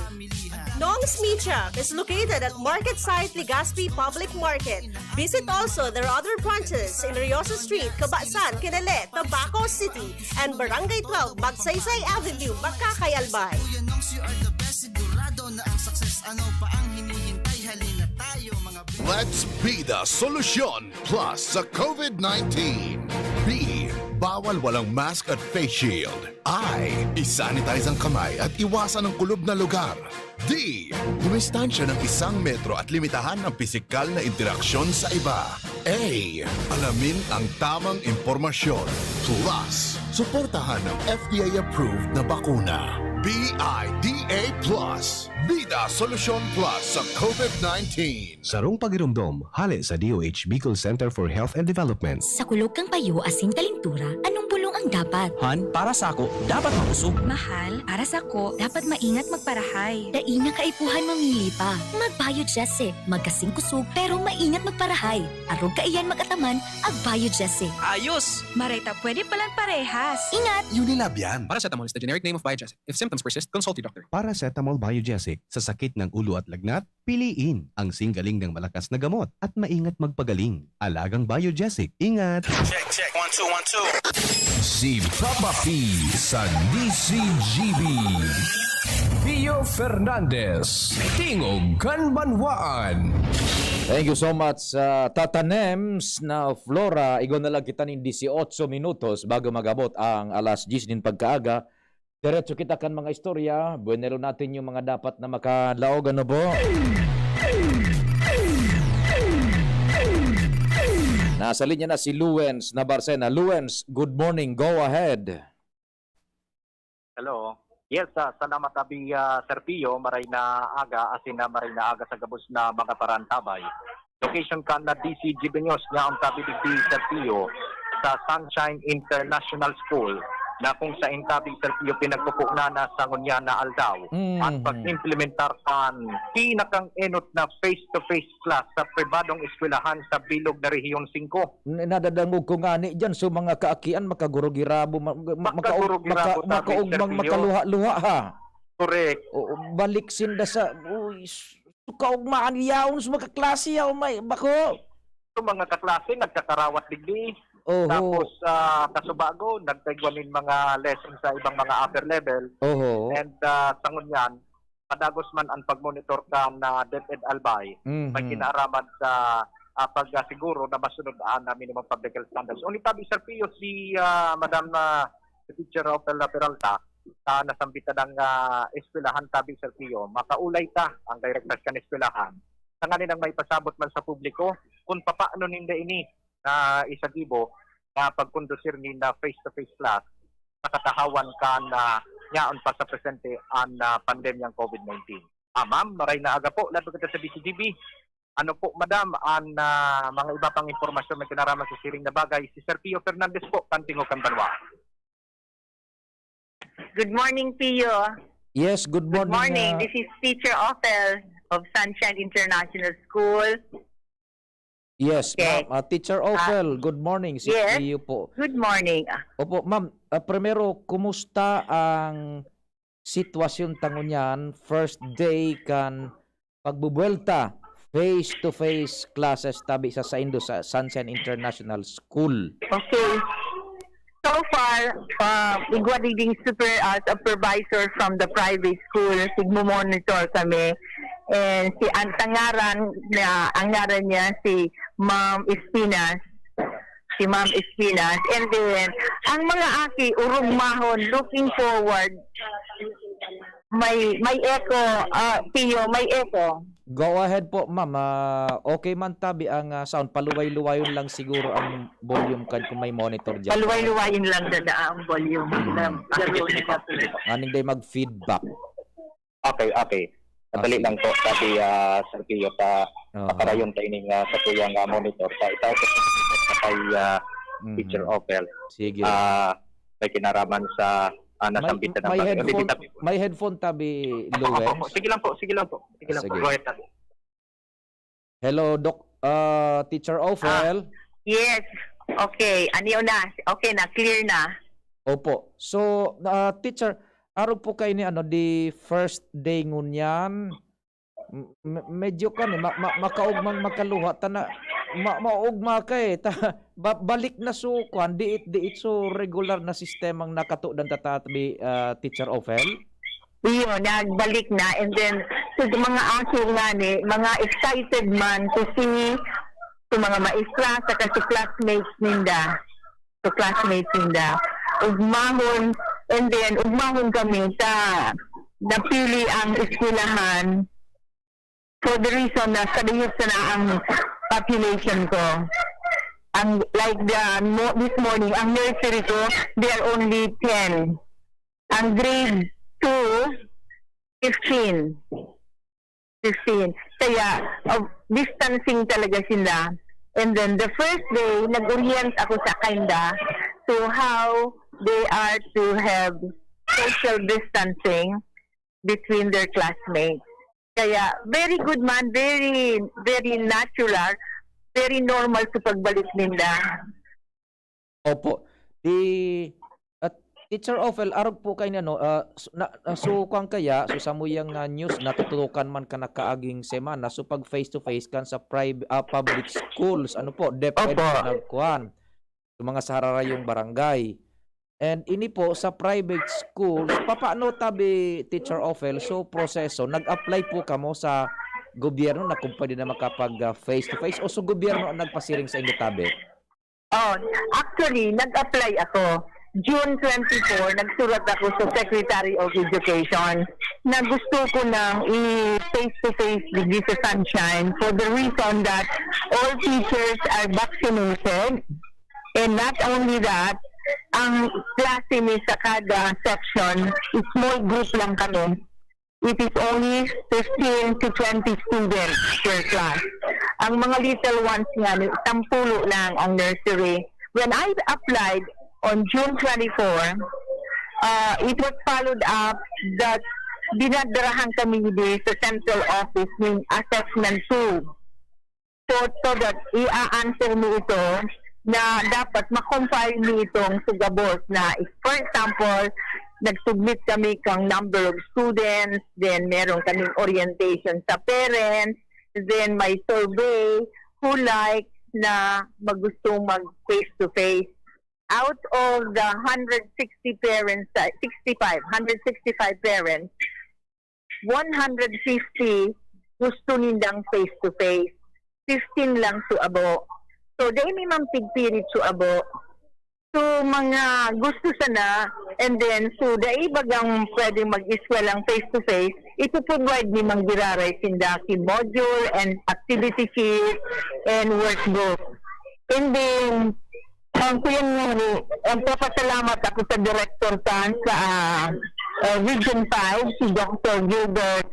Nong's Meat Shop is located at Market Site Legazpi Public Market. Visit also their other branches in Riosa Street, Cabasan, Quinale, Tabaco City, and Barangay twelve, Magsaysay Avenue, Bacacay, Albay. Kuya Nongs, you are the best. Sigurado na ang success. Ano pa ang hinihintay? Halina tayo, mga Let's be the solution plus sa COVID nineteen. B, bawal walang mask at face shield. I, isanitize ang kamay at iwasan ang kulob na lugar. D, dumistansya ng isang metro at limitahan ang pisikal na interaksyon sa iba. A, alamin ang tamang impormasyon. Plus, suportahan ang F D A-approved na bakuna. B I D A plus. Bida Solusyon Plus sa COVID nineteen. Sarong pagiromdom, hale sa D O H Bicol Center for Health and Development. Sa kulog kan payo asin kalintura, anong bulong ang dapat? Han, para sako, dapat makusog. Mahal, para sako, dapat maingat magparahay. Dai na kaipuhan mamili pa. Mag-Biogesic, magkasing kusog pero maingat magparahay. Arog kaiyan mag-ataman, ag-Biogesic. Ayos! Maray ta pwede palan parehas. Ingat! Unilab yan. Paracetamol is the generic name of Biogesic. If symptoms persist, consult your doctor. Paracetamol Biogesic sa sakit ng ulo at lagnat, piliin ang singgaling ng malakas na gamot at maingat magpagaling. Alagang Biogesic. Ingat! Check, check. One, two, one, two. Si Papa P sa D C G B. Pio Fernandez, Tingog kan Banwaan. Thank you so much, ah, Tata Nems na Flora. Igwa na lang kita nin dieciocho minutos bago mag-abot ang alas diyes nin pagkaaga. Diretso kita kan mga istorya. Buenero natin yung mga dapat na makalaog, ano po? Nasa linya na si Luens Nabarcena. Luens, good morning. Go ahead. Hello. Yes, ah, salamat abi, ah, Sir Pio, maray na aga, asin na maray na aga sa gabos na mga parantabay. Location kan na D C G B News nga ang tabi digdi, Sir Pio, sa Sunshine International School. na kung saen tabi, Sir Pio, pinagkukunan na sa ngunyan na aldaw Mhm. ang pag-implementar kan pinakang enot na face-to-face class sa pribadong eskwelahan sa bilog na Rehiyon singko. N-, nadadangog ko ngani diyan, so mga kaakian, makagurugirabo, ma-, ma-, makaug-, Makagurugirabo maka-, tabi, makaugmang Sir Pio. makaluha-luha, ha? Correct. Oo, balik sinda sa, uy, s-, kaugmaan yaon sa mga kaklase, yaw, may, bako. So, mga kaklase, nagkakarawat digdi. Oho. Tapos, ah, kasubago, nagkaigwa nin mga lesson sa ibang mga upper level. Oho. And, ah, sa ngunyan, padagos man ang pag-monitor kan DepEd Albay. Mhm. May kinaaraman sa, ah, pagkasiguro na masunod ang, ah, minimum public health standards. Only tabi, Sir Pio, si, ah, Madam, ah, si Teacher Rafael Peralta, sa nasambit na, ah, eskwelahan tabi, Sir Pio, makaulay ta ang direkta kan eskwelahan. Tanganing maipasabot man sa publiko kung papaano ninda ini na isagibo na pagkondusir nin face-to-face class sa katahawan kan, ah, yaon pa sa presente an, ah, pandemyang COVID nineteen. Ah, ma'am, maray na aga po. Lahat po kita sa B C G B. Ano po, madam, ang, ah, mga iba pang impormasyon na kinaraman sa siring na bagay? Si Sir Pio Fernandez po, kan Tingog kan Banwa. Good morning, Pio. Yes, good Good morning, morning. ah, This is Teacher Ophel of Sunshine International School. Yes, Okay. ma'am. Ah, Teacher Ah, Ophel, good morning. Si yes. Pio po. Good morning. Ah, Opo, ma'am. Ah, primero, kumusta ang sitwasyon ta ngunyan, first day kan pagbubuwelta, face-to-face classes tabi sa saindo sa Sunshine International School? Okay. So far, ah, igwa digding super, ah, supervisor from the private school, tigmo-monitor kami. And si, ang tangaran niya, ang ngaran niya si Ma'am Espinas. Si Ma'am Espinas. And then, ang mga aki, urugmahon, looking forward. May, may echo, ah, Pio, may echo. Go ahead po, ma'am. Ah, okay man tabi ang, ah, sound. Paluway-luwayon lang siguro ang volume kan kung may monitor dyan. Paluway-luwayon lang dada ang volume. Hmm. Ng, Nganing day mag-feedback. Okay, okay. Madali Ah, sige. lang po, tabi, ah, Sir Pio, ta-, Aha. pakarayon ta ining, ah, sa tuyang, ah, monitor. Ta-, itaw ko sa kay, ah, Mhm. Teacher Ophel. Sige. Ah, may kinaraman sa, ah, May, nasambitan ng may bagay. Hindi, headphone, tabi. may headphone tabi, Opo, opo, Lowens? opo. Sige lang po, sige lang po. Sige lang po. Sige. Go ahead, tabi. Hello, Doc, ah, Teacher Ophel? Ah, yes. Okay. Ano yun na? Okay na. Clear na. Opo. So, ah, teacher, arog po kayo ni ano, the first day ngunyan, m-, m-, medyo kan, eh, ma-, ma-, makaugmang makaluha, ta na, ma-, maugma ka, eh, ta, ba-, balik na so, kwan, diit, diit, so regular na sistemang nakatudan ta, ta, bi-, ah, Teacher Ophel? Iyo, nagbalik na. And then, sa mga aso nga ni, mga excited man to see, sa mga maestra, saka sa classmates ninda. Sa classmates ninda. Ugmahon, and then, ugmahon kami sa napili ang eskwelahan for the reason na sa bihis na ang population ko. Ang, like, the, mo-, this morning, ang nursery ko, they are only ten. Ang grade two, fifteen. Fifteen. Kaya, uh, distancing talaga sila. And then the first day, nag-orient ako sa kinda to how they are to have social distancing between their classmates. Kaya, very good man, very, very natural, very normal sa pagbalik ninda. Opo. Di, at Teacher Ophel, arog po kayo ni ano, ah, s-, na, na, so, kwan kaya, so, samuyang, ah, news, natutukan man ka na kaaging semana, so, pag face-to-face kan sa private, ah, public schools, ano po, DepEd Opo. na nagkuhan, sa mga sararayong barangay. And ini po, sa private schools, papaano tabi, Teacher Ophel, so, proseso, nag-apply po kamo sa gobyerno na kung pwede na makapag, ah, face-to-face o so gobyerno ang nagpasiring sa inyo tabi? Oh, actually, nag-apply ako. June twenty-four, nagsurat ako sa Secretary of Education na gusto ko nang i-face-to-face digdi sa Sunshine for the reason that all teachers are vaccinated. And not only that, ang klase ni sa kada section, small group lang kami. It is only fifteen to twenty students per class. Ang mga little ones nga, ni-, sampulo lang ang nursery. When I applied on June twenty-four, Uh, it was followed up that dinadarahan kami di sa central office ng assessment tool. So, so that i-answer mi ito na dapat ma-compile mi itong sugabos na, for example, nag-submit kami kang number of students, then meron kaming orientation sa parents, then may survey who like na magusto mag face-to-face. Out of the hundred sixty parents, uh, sixty-five, hundred sixty-five parents, one hundred fifty gusto nindang face-to-face, fifteen lang su abo. So, dai mi man pigpirit su abo. So, mga gusto sana, and then, so, dai bagang pwedeng mag-eskwela ang face-to-face, ipo-provide ni Mang Giraray sinda ki module and activity kit and workbook. And then, ang kuya Nuri, ang papasalamat ako sa Director Tan sa, ah, ah, Region five, si Doctor Gilbert,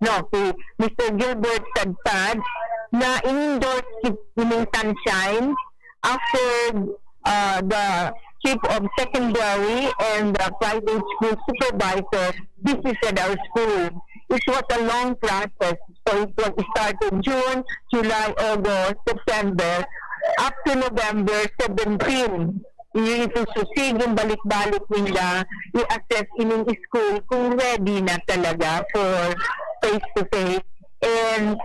no, si Mister Gilbert Sadsad, na in-endorse si Pining Sunshine after, ah, the Chief of Secondary and the Private School Supervisor visited our school. It was a long process. So it was started June, July, August, September, up to November seventeen. Ito susig yung balik-balik nila, i-assess ining school kung ready na talaga for face-to-face. And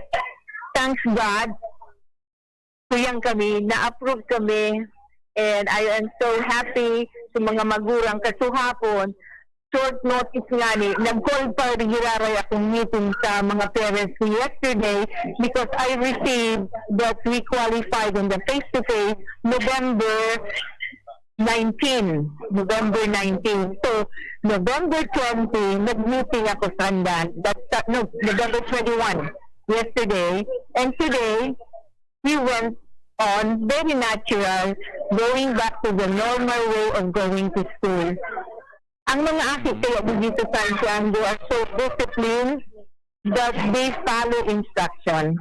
thanks God, kuyang kami, na-approve kami. And I am so happy sa mga magurang kasuhapon. Short notice nga ni, nag-call pa giraray akong meeting sa mga parents ko yesterday because I received that we qualified in the face-to-face November nineteen. November nineteen. So, November twenty, nag-meeting ako sa Andan. That's, uh, no, November twenty-one, yesterday. And today, we went on very natural, going back to the normal way of going to school. Ang mga aki kaya dito sa Santiago are so disciplined that they follow instruction.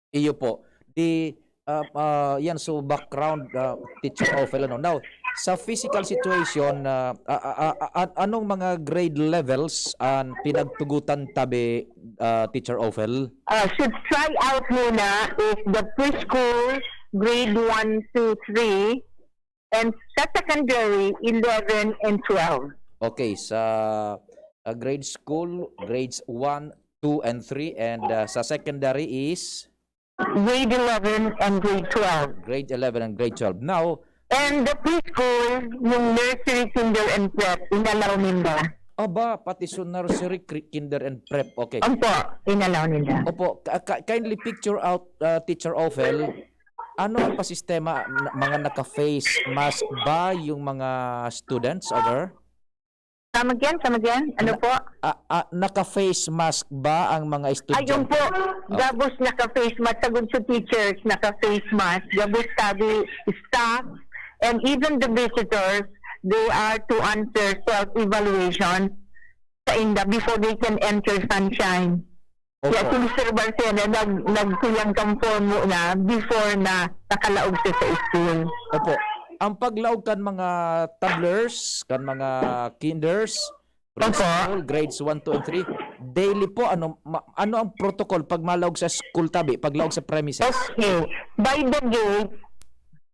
Iyo po. Di, ah, ah, yan, so background, ah, Teacher Ophel, ano. Now, sa physical situation, ah, ah, ah, ah, ah, anong mga grade levels ang pinagtugutan tabi, ah, Teacher Ophel? Uh, should try out muna is the preschool, grade one, two, three, and sa secondary, eleven and twelve. Okay, sa, ah, grade school, grades one, two, and three, and, ah, sa secondary is? Grade eleven and grade twelve. Grade eleven and grade twelve. Now, And the preschool, yung nursery, kinder, and prep, inalaw ninda. Aba, pati sa nursery, cri- kinder, and prep. Okay. Opo, inalaw ninda. Opo, ka- ka- kindly picture out, uh, Teacher Ophel, ano ang pasistema, n- mga naka-face mask ba yung mga students over? Come again, come again. Ano po? Ah, ah, naka-face mask ba ang mga estudyante? Ayun po, gabos naka-face mask. Sagod sa teachers, naka-face mask. Gabos sabi, staff, and even the visitors, they are to answer self-evaluation sa inda before they can enter Sunshine. Opo. Kaya si Mister Barcena, nag, nagkuyang kang form muna before na nakalaog siya sa school. Opo. Ang paglaog kan mga toddlers, kan mga kinders, Opo. preschool, grades one, two, and three, daily po, ano, ma- ano ang protocol pag malaog sa school tabi, paglaog sa premises? Okay. By the gate,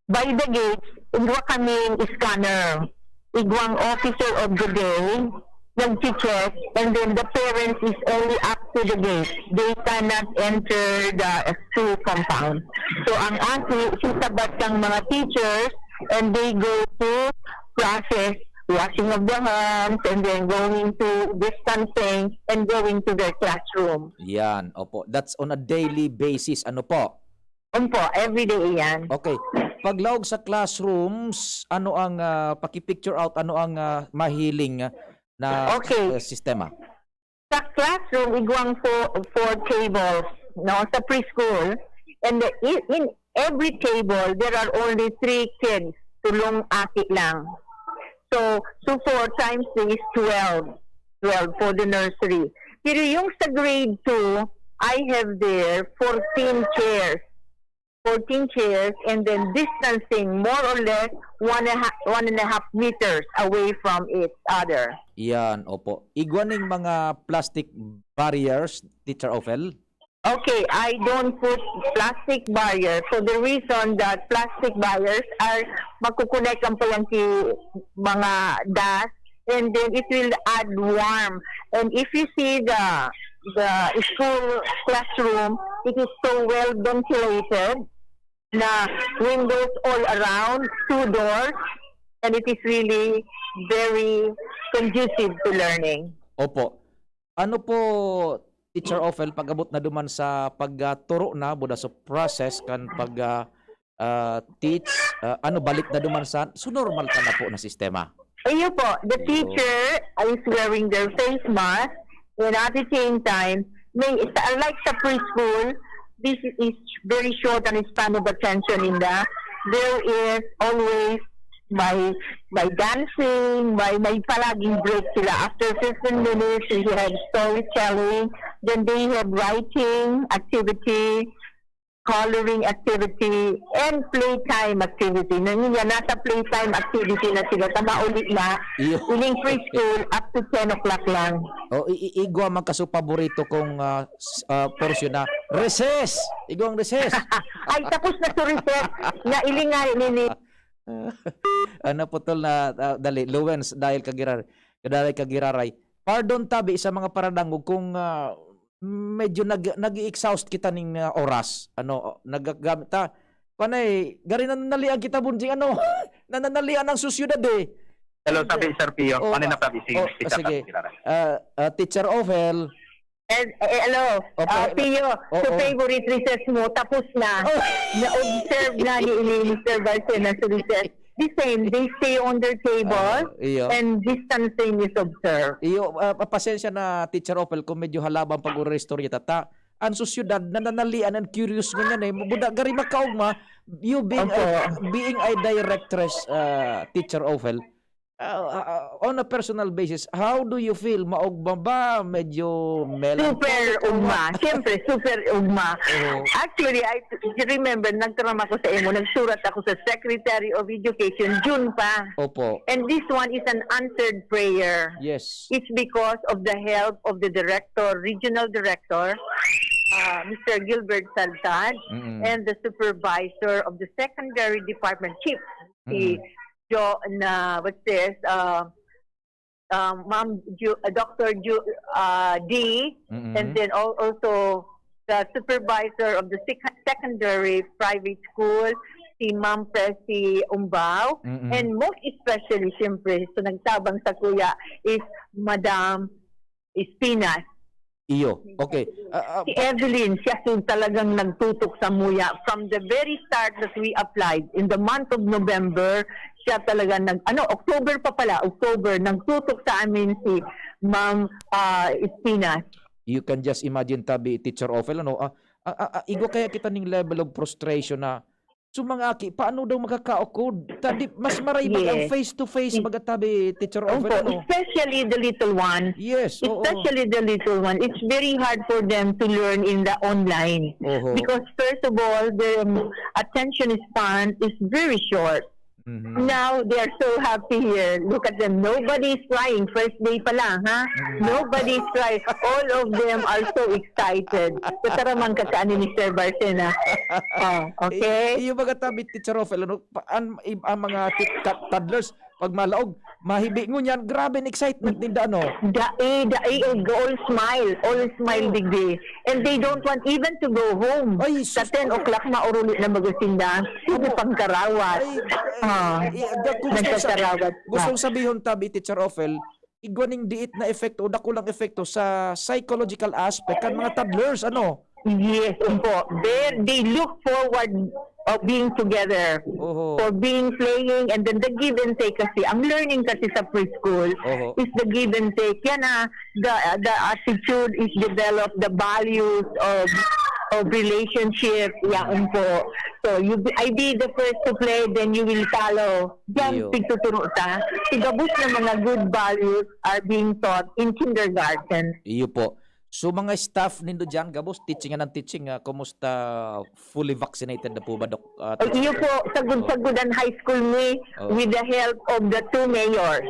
by the gate, igwa kaming scanner. Igwang officer of the day, nag-check, and then the parents is only up to the gate. They cannot enter the school compound. So, ang aki, sisabat ng mga teachers, and they go to classes, washing of the hands, and then going to distancing, and going to their classroom. Yan, opo. That's on a daily basis. Ano po? Opo, everyday yan. Okay. Paglaog sa classrooms, ano ang ah, paki-picture out, ano ang ah, mahiling ah, na Okay. ah, sistema? Sa classroom, igwang four, four tables, no, sa preschool. And the, in, in every table, there are only three kids. Tulong aki lang. So, so four times three is twelve. Twelve for the nursery. Pero yung sa grade two, I have there fourteen chairs. fourteen chairs, and then distancing more or less one and a half, one and a half meters away from each other. Yan, opo. Igwa ning mga plastic barriers, Teacher Ophel? Okay, I don't put plastic barrier for the reason that plastic barriers are makukonektan pa yan ki mga dust, and then it will add warm. And if you see the the school classroom, it is so well ventilated na windows all around, two doors, and it is really very conducive to learning. Opo. Ano po, Teacher Ophel, pag-abot na duman sa pagturo na, buda sa process kan pag, ah, ah, teach, ah, ano, balik na duman sa, so normal ka na po na sistema? Iyo po, the Iyo. teacher is wearing their face mask, and at the same time, may, sa, like sa preschool, this is very short ang span of attention nila. There is always may, may dancing, may, may palaging break sila. After fifteen minutes, we have storytelling, then they have writing activity, coloring activity, and playtime activity. Nang yan, nasa playtime activity na sila, tama uli na, Iyo. ining preschool up to ten o'clock lang. O, i-, i-, igwa man kaso paborito kong, ah, s-, ah, portion na recess. Igwang recess. Ay, tapos na sa recess, na ilingal nini. Ano po, tol, na, ah, dali, Lawrence, dahil kagirar-, kadalay kagiraray. Pardon tabi sa mga paradangog kung, ah, medyo nag-, nag-i-exhaust kita ning, ah, oras. Ano, nagagamit ta. Panay, gari nananalian kita, Bunjing, ano? Nananalian ang sosyedad, eh. Hello, sabi, Sir Pio. Oh, Ano na ah, sabi si oh, Teacher sige. Tabi Kirara? Ah, ah, Teacher Ophel. Eh, eh, hello, Opo, ah, hello. Pio, Oh, sa oh. favorite recess mo, tapos na. Oh. Na-observe na ni, ni Mister Barcena sa recess. The same, they stay on their table Ah, iyo. and distancing is observed. Iyo, ah, pa-, pasensya na, Teacher Ophel, kung medyo halabang pag-uristorya ta. Ta, ang sosyedad, nananalian and curious ngunyan, eh. Buda, gari makaogma, you being a, Opo. being a directress, ah, Teacher Ophel, ah, ah, ah, on a personal basis, how do you feel? Maogma ba? Medyo melancholic Super or ugma. what? Siyempre, super ugma. Oo. Actually, I remember, nagtaram ako sa imo, nagsurat ako sa Secretary of Education, June pa. Opo. And this one is an answered prayer. Yes. It's because of the help of the director, regional director, uh, Mister Gilbert Saltad, Mm-mm. and the supervisor of the secondary department chief, si Mm-mm. Jo, na, what's this, uh, um, Ma'am Ju-, uh, Doctor Ju-, uh, D, Mm-mm. and then al-, also the supervisor of the sec-, secondary private school, si Ma'am Presi Umbao, Mm-mm. and most especially, siyempre, sa nagtabang sa kuya is Madam Espinas. Iyo. Okay. Ah, ah, Si Evelyn, siya yung talagang nagtutok sa muya. From the very start that we applied, in the month of November, siya talaga nag-, ano, October pa pala, October, nagtutok sa amin si Ma'am, ah, Espinas. You can just imagine, tabi, Teacher Ophel, ano, ah, ah, ah, ah, igwa kaya kita ning level of frustration na, so, mga aki, paano daw makakaukod? Ta-, di, mas maribag ang Yes. face-to-face, Yes. magatabi, Teacher Ophel, Opo, ano? especially the little one. Yes, oo. Especially the little one. It's very hard for them to learn in the online. Oho. Because first of all, the, um, attention span is very short. Mhm. Now, they are so happy here. Look at them. Nobody is crying. First day pa lang, ha? Mm. Nobody is crying. All of them are so excited. Kataraman ka sa ni Mister Barcena. Oh, okay? I-, yung mga tabi, Teacher Ophel, ano, pa-, an-, i-, ang mga ti-, ta-, toddlers, pag malaog, mahibi ngunyan, grabe ang excitement ninda, ano? Dai, dai, eh, all smile, all smile Oh. digdi. And they don't want even to go home. Ay, Sa sus, ten oo. o'clock, mauruli na magasinda. Sige, Oo. pangkarawat. Ay, Ah, ay, ay, da-, kung gusto sa-, nagkakarawat na. gustong sabihon, tabi, Teacher Ophel, igwa ning diit na epekto o dakulang epekto sa psychological aspect kan mga toddlers, ano? Yes, opo. They, they look forward of being together, Oho. for being playing, and then the give and take kasi. Ang learning kasi sa preschool Oho. is the give and take. Yan, ah, the, the attitude is developed, the values of, of relationship. Yan po. So, you be, I be the first to play, then you will follow. Diyan, Iyo. pigtuturo ta. Si gabos na mga good values are being taught in kindergarten. Iyo po. So, mga staff nindo diyan, gabos, teaching and non-teaching, ah, kumusta? Fully vaccinated na po ba, Doc? Ah, Ay, iyo Teacher po, Ophel? sagod-sagod ang high school mi Oo. with the help of the two mayors.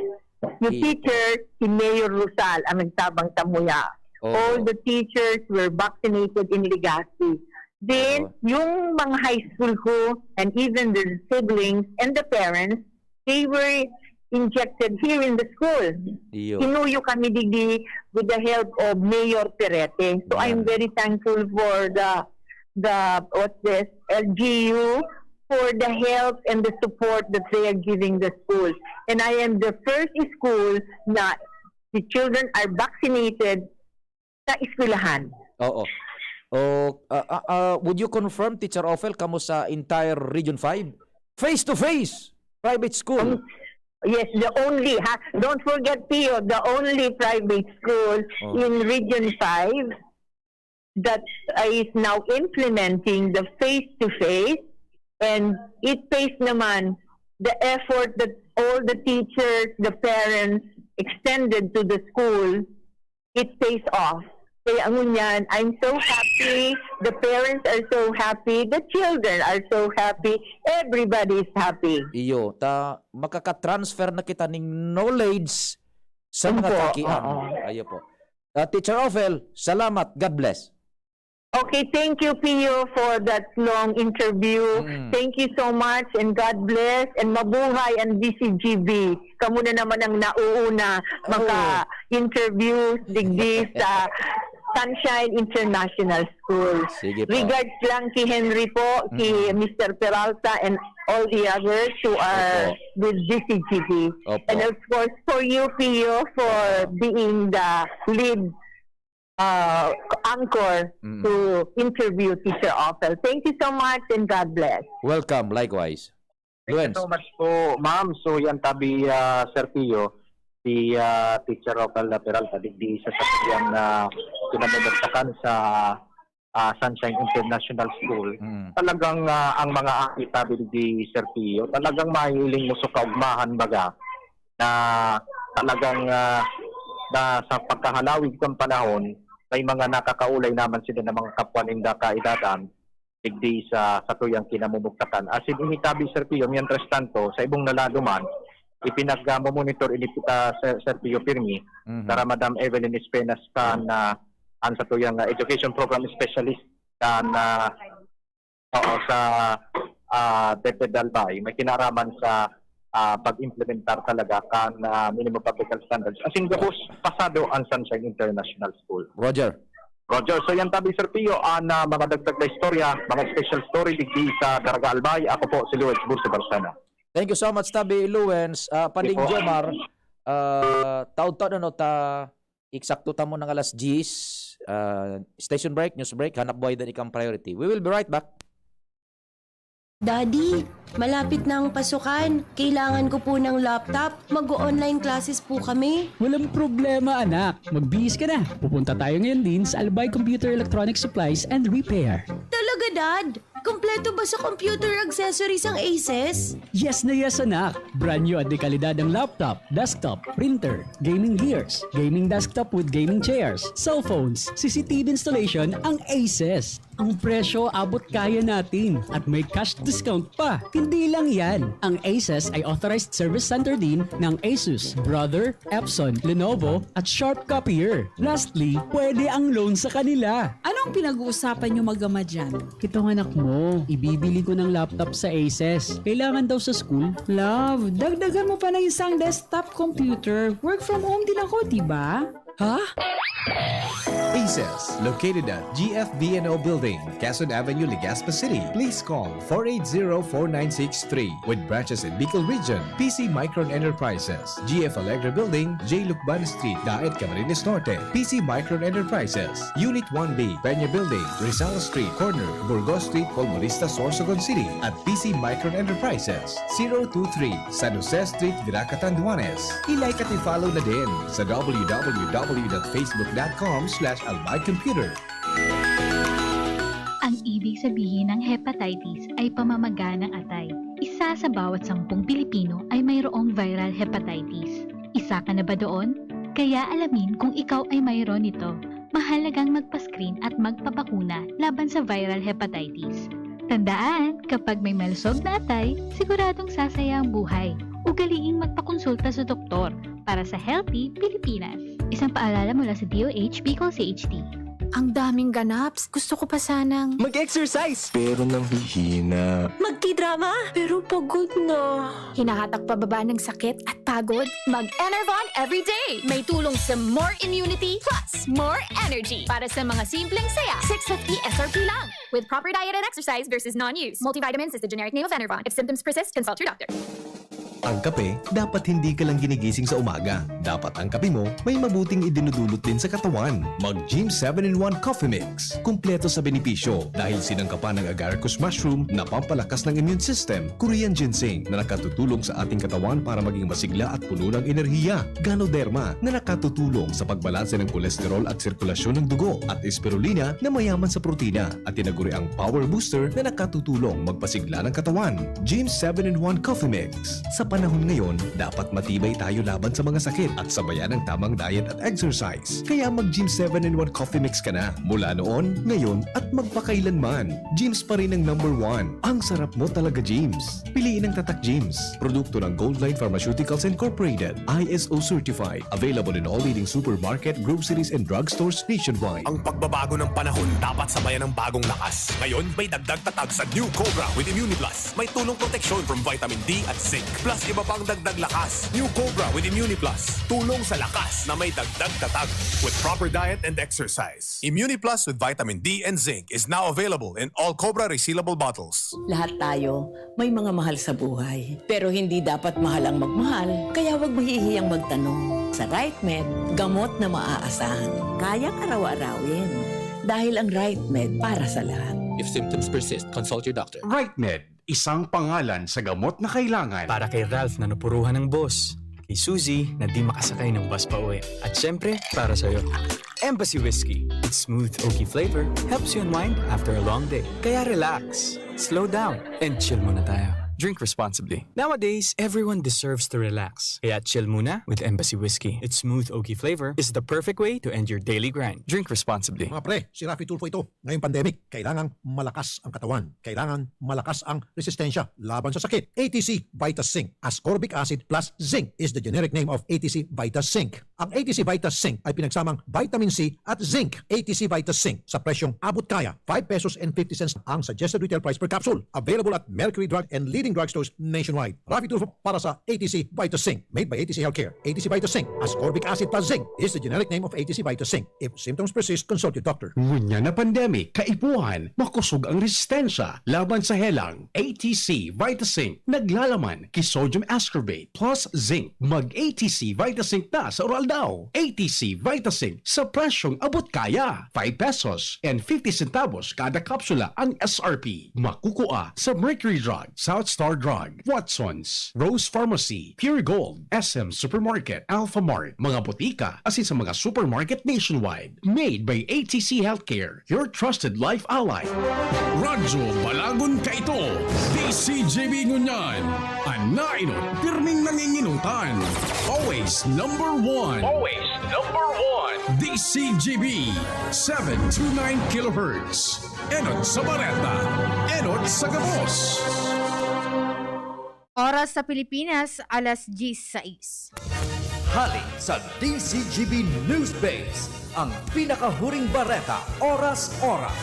Yung Iyo po. Teacher, si Mayor Rosal ang nagtabang tamuya. Oo. All the teachers were vaccinated in Legazpi. Then, Oo. yung mga high school ko and even the siblings and the parents, they were injected here in the school. Iyo. Tinuyo kami digdi with the help of Mayor Perete. So I'm Yan. very thankful for the the what's this L G U for the help and the support that they are giving the school. And I am the first school na the children are vaccinated sa eskwelahan. Oo. O, ah, ah, ah, would you confirm, Teacher Ophel, kamo sa entire Region five? Face to face! Private school. Yes, the only, ha, don't forget, Pio, the only private school Oh. in Region five that is now implementing the face-to-face, and it pays naman the effort that all the teachers, the parents extended to the school, it pays off. Kaya ngunyan, I'm so happy, the parents are so happy, the children are so happy, everybody is happy. Iyo, ta makaka-transfer na kita ning knowledge sa mga Opo, kakiang. oo. Ayo po. Ah, Teacher Ophel, salamat. God bless. Okay, thank you, Pio, for that long interview. Mm. Thank you so much and God bless and mabuhay ang D C G B. Kamo na naman ang nauuna Oh. maka-interview digdi sa Sunshine International School. Sige po. Regards lang kay Henry po, kay Mm. Mister Peralta and all the others who are Opo. with D C G B. Opo. And of course, for you, Pio, for being the lead uh, anchor Mm. to interview Teacher Ophel. Thank you so much and God bless. Welcome, likewise. Thank you Luens. so much po, ma'am. So yan tabi, ah, Sir Pio, si ah, Teacher Ophel Peralta, digdi sa sakyan na pinamagagsakan sa ah, Sunshine International School. Mm. Talagang ah, ang mga aki tabi digdi, Sir Pio, talagang mahihiling mo sa kaugmahan baga na talagang ah, na sa pagkahalawig ng panahon, may mga nakakaulay naman sila ng mga kapwa ninda kaedadan digdi sa satuyang kinamumugtakan. As in, ini tabi, Sir Pio, mientras tanto, sa ibong nalado man, ipinagmonitor ini kita, Sir, Sir Pio, pirmi, Mhm. para Madam Evelyn Espenas kan ah, ang satuyang ah, education program specialist kan ah, oo, sa ah, DepEd Albay, may kinaraman sa ah, pag-implementar talaga kan ah, minimum public health standards. As in, gabos, pasado ang Sunshine International School. Roger. Roger, so yan tabi, Sir Pio, ang ah, mga dagdag na istorya, mga special story digdi sa Daraga Albay. Ako po si Luis Burso Barsana. Thank you so much, Tabi Luens. Ah, Pading Opo. Jomar, ah, taud-taud ano ta, eksakto ta mo ng alas diyes, ah, station break, news break, hanap buhay din ikang priority. We will be right back. Daddy, malapit na ang pasukan. Kailangan ko po ng laptop. Mag-o-online classes po kami. Walang problema, anak. Magbihis ka na. Pupunta tayo ngayon din sa Albay Computer Electronic Supplies and Repair. Talaga, Dad? Kompleto ba sa computer accessories ang Aces? Yes na yes, anak. Brand new at dekalidad ang laptop, desktop, printer, gaming gears, gaming desktop with gaming chairs, cellphones, C C T V installation ang Aces. Ang presyo abot kaya natin at may cash discount pa. Hindi lang yan. Ang Aces ay authorized service center din ng Asus, Brother, Epson, Lenovo, at Sharp Copier. Lastly, pwede ang loan sa kanila. Anong pinag-uusapan niyo mag-ama dyan? Itong anak mo, ibibili ko ng laptop sa Aces. Kailangan daw sa school. Love, dagdagan mo pa ng isang desktop computer. Work from home din ako, di ba? Ha? Aces, located at G F B N O Building, Quezon Avenue, Legazpi City. Please call four eight zero, four nine six three. With branches in Bicol Region, P C Micron Enterprises, G F Alegre Building, J Lucban Street, Daet, Camarines Norte. P C Micron Enterprises, Unit one B, Peña Building, Rizal Street, corner Burgos Street, Colmonista, Sorsogon City. At P C Micron Enterprises, zero two three, San Jose Street, Virac, Catanduanes. I-like at i-follow na din sa w w w dot facebook dot com slash albay computer. Ang ibig sabihin ng hepatitis ay pamamaga ng atay. Isa sa bawat sampung Pilipino ay mayroong viral hepatitis. Isa ka na ba doon? Kaya alamin kung ikaw ay mayroon nito. Mahalagang magpa-screen at magpabakuna laban sa viral hepatitis. Tandaan, kapag may malusog na atay, siguradong sasaya ang buhay. Ugaliing magpakonsulta sa doktor para sa Healthy Pilipinas. Isang paalala mula sa D O H Bicol C H D. Ang daming ganaps. Gusto ko pa sanang Mag-exercise! Pero nanghihina. Magtidrama! Pero pagod na. Hinahatak pababa ng sakit at pagod. Mag-Enervon everyday! May tulong sa more immunity plus more energy. Para sa mga simpleng saya, six fifty S R P lang. With proper diet and exercise versus non-use. Multivitamins is the generic name of Enervon. If symptoms persist, consult your doctor. Ang kape, dapat hindi ka lang ginigising sa umaga. Dapat ang kape mo may mabuting idinudulot din sa katawan. Mag Gym seven in one Coffee Mix. Kumpleto sa benepisyo dahil sinangkapan ng agaricus mushroom na pampalakas ng immune system, Korean ginseng na nakatutulong sa ating katawan para maging masigla at puno ng enerhiya, Ganoderma na nakatutulong sa pagbalanse ng kolesterol at sirkulasyon ng dugo, at Spirulina na mayaman sa protina at tinaguri ang Power Booster na nakatutulong magpasigla ng katawan. Gym seven in one Coffee Mix. Sa panahon ngayon, dapat matibay tayo laban sa mga sakit at sabayan ang tamang diet at exercise. Kaya mag Gym seven in one Coffee Mix ka na. Mula noon, ngayon, at magpakailanman. Gyms pa rin ang number one. Ang sarap mo talaga, Gyms. Piliin ang Tatak Gyms. Produkto ng Goldline Pharmaceuticals Incorporated. I S O certified. Available in all leading supermarket, groceries, and drugstores nationwide. Ang pagbabago ng panahon dapat sabayan ng bagong lakas. Ngayon, may dagdag tatag sa New Cobra with Immuniplus. May tulong proteksyon from vitamin D at zinc. Plus iba pang dagdag lakas. New Cobra with Immuniplus. Tulong sa lakas na may dagdag tatag. With proper diet and exercise. Immuniplus with vitamin D and zinc is now available in all Cobra resealable bottles. Lahat tayo may mga mahal sa buhay. Pero hindi dapat mahal ang magmahal, kaya huwag mahihiyang magtanong. Sa RightMed, gamot na maaasahan, kayang araw-arawin. Dahil ang RightMed para sa lahat. If symptoms persist, consult your doctor. RightMed, isang pangalan sa gamot na kailangan. Para kay Ralph na napuruhan ng boss, kay Suzy na di makasakay ng bus pa uwi, at syempre, para sa'yo. Embassy Whiskey. Its smooth, oaky flavor helps you unwind after a long day. Kaya relax, slow down, and chill muna tayo. Drink responsibly. Nowadays, everyone deserves to relax. Kaya chill muna with Embassy Whiskey. Its smooth, oaky flavor is the perfect way to end your daily grind. Drink responsibly. Mga pre, si Raffy Tulfo ito. Ngayong pandemic, kailangang malakas ang katawan. Kailangan malakas ang resistensya laban sa sakit. A T C Vita Zinc, ascorbic acid plus zinc is the generic name of A T C Vita Zinc. Ang A T C Vita Zinc ay pinagsamang vitamin C at zinc. A T C Vita Zinc sa presyong abot kaya, five pesos and fifty cents ang suggested retail price per capsule. Available at Mercury Drug and leading drugstores nationwide. Raffy Tulfo para sa A T C Vita Zinc. Made by A T C Healthcare. A T C Vita Zinc, ascorbic acid plus zinc is the generic name of A T C Vita Zinc. If symptoms persist, consult your doctor. Ngunyan na pandemic, kaipuhan, makosog ang resistensya laban sa helang. A T C Vita Zinc, naglalaman ki sodium ascorbate plus zinc. Mag A T C Vita Zinc na sa oral daw. A T C Vita Zinc sa presyong abot kaya. Five pesos and fifty centavos kada kapsula ang S R P. Makukua sa Mercury Drug, South Star Drug, Watson's, Rose Pharmacy, Pure Gold, S M Supermarket, Alpha Mart, mga botika, asin sa mga supermarket nationwide. Made by A T C Healthcare, your trusted life ally. Radyo Balagon Kaito, D C G B ngunyan. An nainot, pirming nanginginutan. Always number one. Always number one. D C G B, seven two nine kilohertz. Enot sa bareta, enot sa gabos. Oras sa Pilipinas, alas diyes sais. Hali sa D C G B News Base, ang pinakahuring bareta, oras-oras.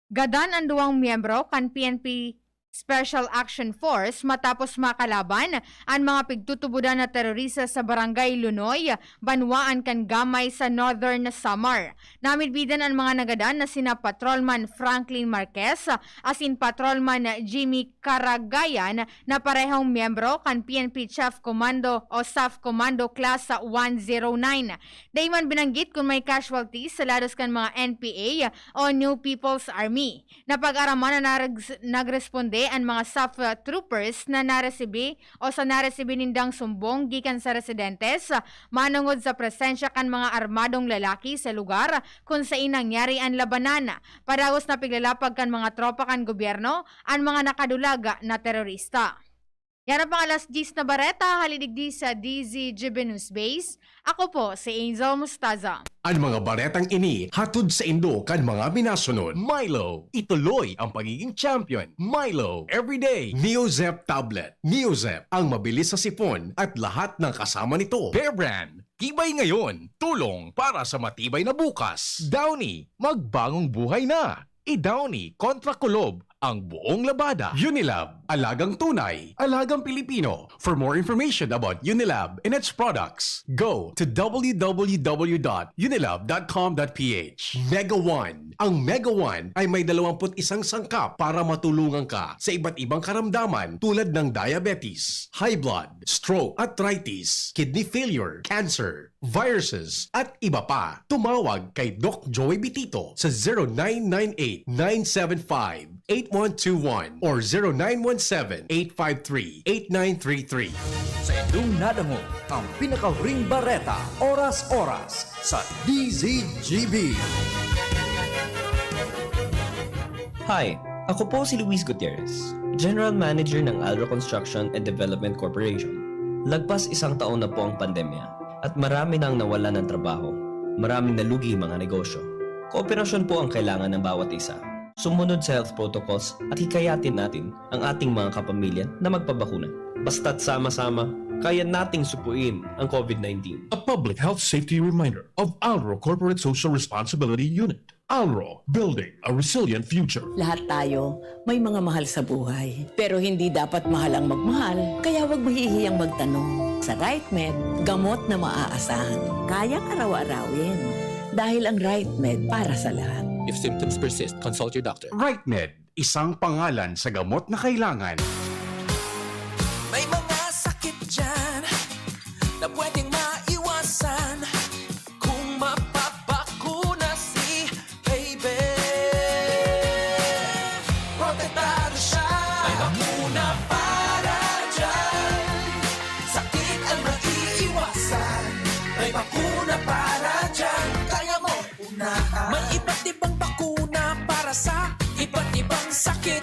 Gadan an duwang miyembro kan P N P Special Action Force matapos makalaban an mga pigtutubodan na terorista sa Barangay Lunoy, banwaan kan Gamay sa Northern Samar. Namidbidan an mga nagadan na sina Patrolman Franklin Marquez asin Patrolman Jimmy Karagayan na parehong miyembro kan P N P Chief Commando o SAF Commando Class one zero nine. Dai man binanggit kun may casualties sa lados kan mga N P A o New People's Army. Napag-araman na narag-, nagresponde an mga SAF troopers na naresibi o sa naresibi nindang sumbong gikan sa residentes manongod sa presensya kan mga armadong lalaki sa lugar kun sain nangyari an labanan. Padagos na piglalapag kan mga tropa kan gobyerno an mga nakadulag na terorista. Yan ang mga alas diyes na bareta, hali digdi sa D Z G B News Base. Ako po si Angel Mustaza. An mga baretang ini hatod saindo kan mga minasunod: Milo, ituloy ang pagiging champion. Milo, everyday. Neozep tablet. Neozep, ang mabilis sa sipon at lahat ng kasama nito. Bear Brand, tibay ngayon, tulong para sa matibay na bukas. Downy, magbagong buhay na. I-Downy kontra kulob ang buong labada. Unilab, alagang tunay, alagang Pilipino. For more information about Unilab and its products, go to w w w dot unilab dot com dot p h. Mega One. Ang Mega One ay may dalawampu't isang sangkap para matulungan ka sa iba't ibang karamdaman, tulad ng diabetes, high blood, stroke, arthritis, kidney failure, cancer, viruses, at iba pa. Tumawag kay Doc Joey Bitito sa zero nine nine eight, nine seven five, eight one two one or zero nine one seven, eight five three, eight nine three three. Sa indong nadangog ang pinakahuring bareta, oras-oras, sa D Z G B. Hi, ako po si Luis Gutierrez, General Manager ng Alro Construction and Development Corporation. Lagpas isang taon na po ang pandemya at marami nang nawalan ng trabaho. Maraming nalugi ang mga negosyo. Kooperasyon po ang kailangan ng bawat isa. Sumunod sa health protocols at hikayatin natin ang ating mga kapamilya na magpabakuna. Basta't sama-sama, kaya nating supuin ang COVID nineteen. A public health safety reminder of Alro Corporate Social Responsibility Unit. Alro, building a resilient future. Lahat tayo may mga mahal sa buhay, pero hindi dapat mahal ang magmahal, kaya huwag mahihiyang magtanong. Sa RightMed, gamot na maaasahan, kayang araw-arawin. Dahil ang RightMed para sa lahat. If symptoms persist, consult your doctor. RightMed, isang pangalan sa gamot na kailangan. May mga sakit dyan na pwedeng maiwasan kung mapapakuna si K B. Protektado siya. May bakuna para dyan. Sakit ang maiiwasan. May bakuna para dyan. Kaya mo unahan. May iba't ibang bakuna para sa iba't ibang sakit.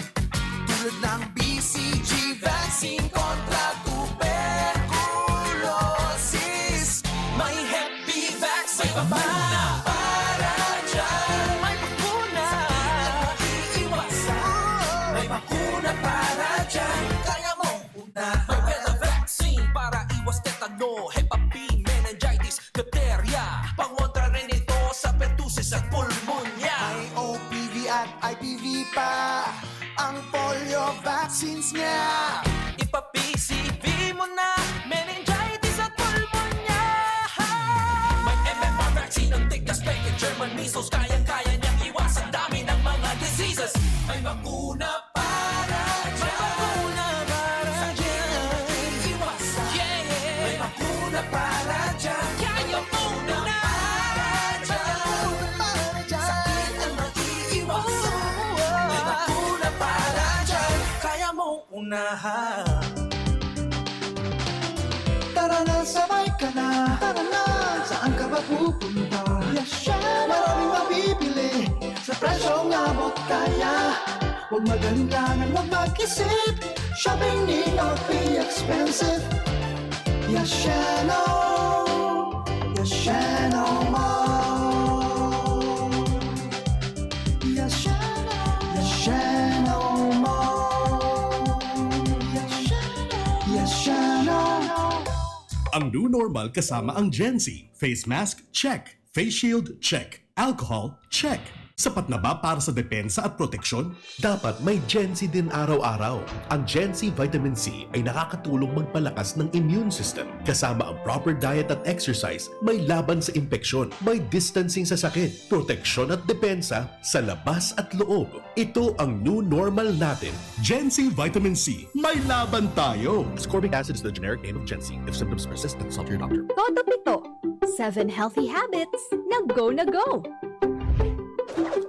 Tulad ng B C G vaccine kontra tuberculosis. May Hep B vaccine. May bakuna para dyan. May bakuna. Sakit ang maiiwasan. May bakuna para dyan. Kaya mo unahan. May Beta vaccine para iwas tetano, Hep B, meningitis, diptheria. Pangontra rin ito sa pertussis at pulmonya. May O P V at I P V pa ang polio vaccines niya. Ipa-P C V mo na, meningitis at pulmonya. May M M R vaccine, ang tigkas, peke, German measles, kayang-kaya niyang iwasan dami ng mga diseases. May bakuna para dyan. May bakuna para dyan. Sakit ang maiiwasan. Yeah. May bakuna para dyan. Kaya mo na. May bakuna para dyan. May bakuna para dyan. Sakit ang maiiwasan. Oh. May bakuna para dyan. Kaya mo unahan. Tara na, sabay ka na. Tara na, saan ka ba pupunta? Yashano! Maraming mabibili sa presyong abot kaya. Huwag mag-alinlangan, huwag mag-isip. Shopping need not be expensive. Yashano! Yashano Mall! Yashano! Yashano Mall! Yashano! Yashano! Ang new normal kasama ang Gen Z. Face mask, check. Face shield, check. Alcohol, check. Sapat na ba para sa depensa at proteksyon? Dapat may Gen Z din araw-araw. Ang Gen Z Vitamin C ay nakakatulong magpalakas ng immune system. Kasama ang proper diet at exercise, may laban sa impeksyon, may distancing sa sakit, proteksyon at depensa sa labas at loob. Ito ang new normal natin. Gen Z Vitamin C, may laban tayo! Ascorbic acid is the generic name of Gen Z. If symptoms persist, consult your doctor. Toto Pito, seven healthy habits na go na go.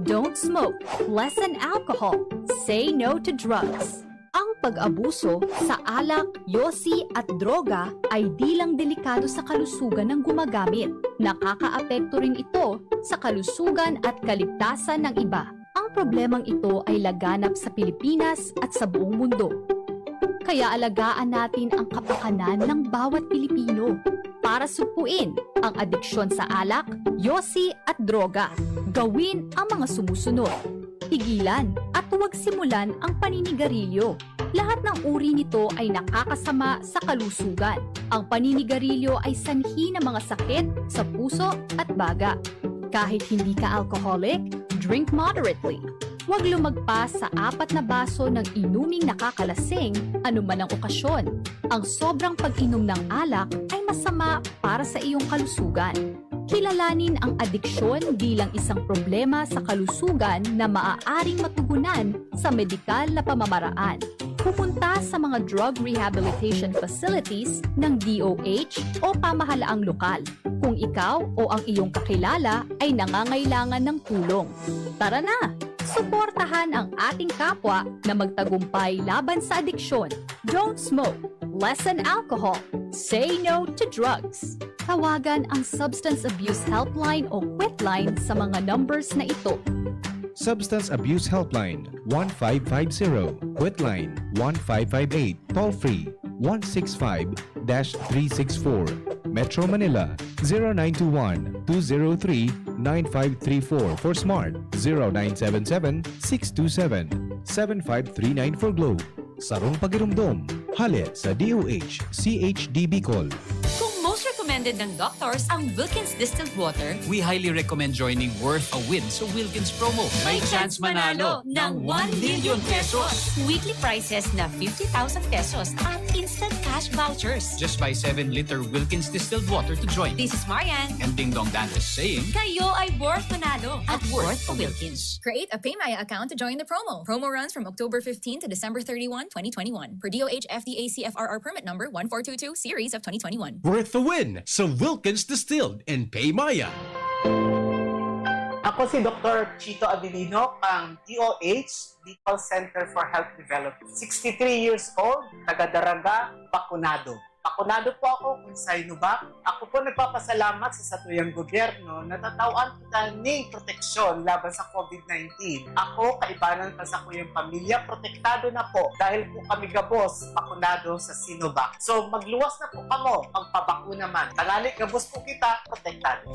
Don't smoke, lessen alcohol, say no to drugs. Ang pag-abuso sa alak, yosi at droga ay di lang delikado sa kalusugan ng gumagamit. Nakakaapekto rin ito sa kalusugan at kaligtasan ng iba. Ang problemang ito ay laganap sa Pilipinas at sa buong mundo. Kaya alagaan natin ang kapakanan ng bawat Pilipino. Para sugpuin ang adiksyon sa alak, yosi at droga, gawin ang mga sumusunod. Pigilan at huwag simulan ang paninigarilyo. Lahat ng uri nito ay nakakasama sa kalusugan. Ang paninigarilyo ay sanhi ng mga sakit sa puso at baga. Kahit hindi ka alcoholic, drink moderately. Huwag lumagpas sa apat na baso ng inuming nakakalasing anuman ang okasyon. Ang sobrang pag-inom ng alak ay masama para sa iyong kalusugan. Kilalanin ang adiksyon bilang isang problema sa kalusugan na maaaring matugunan sa medikal na pamamaraan. Pumunta sa mga drug rehabilitation facilities ng D O H o pamahalaang lokal kung ikaw o ang iyong kakilala ay nangangailangan ng tulong. Tara na! Suportahan ang ating kapwa na magtagumpay laban sa adiksyon. Don't smoke. Lessen alcohol. Say no to drugs. Tawagan ang Substance Abuse Helpline o Quitline sa mga numbers na ito. Substance Abuse Helpline one five five zero, Quitline one five five eight, toll free one six five dash three six four. Metro Manila, zero nine two one, two zero three, nine five three four for Smart, zero nine seven seven, six two seven, seven five three nine for Globe. Sarong pagirumdom, hale sa D O H C H D Bicol. Kung most recommended ng doctors ang Wilkins Distilled Water, We highly recommend joining Worth a Win sa Wilkins promo. May chance manalo ng one million pesos. Weekly prizes na fifty thousand pesos at instant cash vouchers. Just buy seven liter Wilkins distilled water to join. This is Marian. And Ding Dong Dantes saying, Kayo ay worth manalo at worth a Wilkins. Create a PayMaya account to join the promo. Promo runs from October fifteen to December thirty-one, twenty twenty-one. Per D O H F D A C F R R permit number one four two two series of twenty twenty-one. Worth the win sa Wilkins Distilled and PayMaya. Ako si Doktor Chito Adelino, ang D O H, Bicol Center for Health Development. Sixty-three years old, taga Daraga, bakunado. Bakunado po ako kung Sinovac. Ako po nagpapasalamat sa satuyang gobyerno na tatawan kita ning proteksyon laban sa COVID nineteen. Ako, kaibanan pa sa kuyang pamilya, protektado na po dahil po kami gabos bakunado sa Sinovac. So, magluwas na po kamo, magpabakuna man. Tangali gabos po kita, protektado.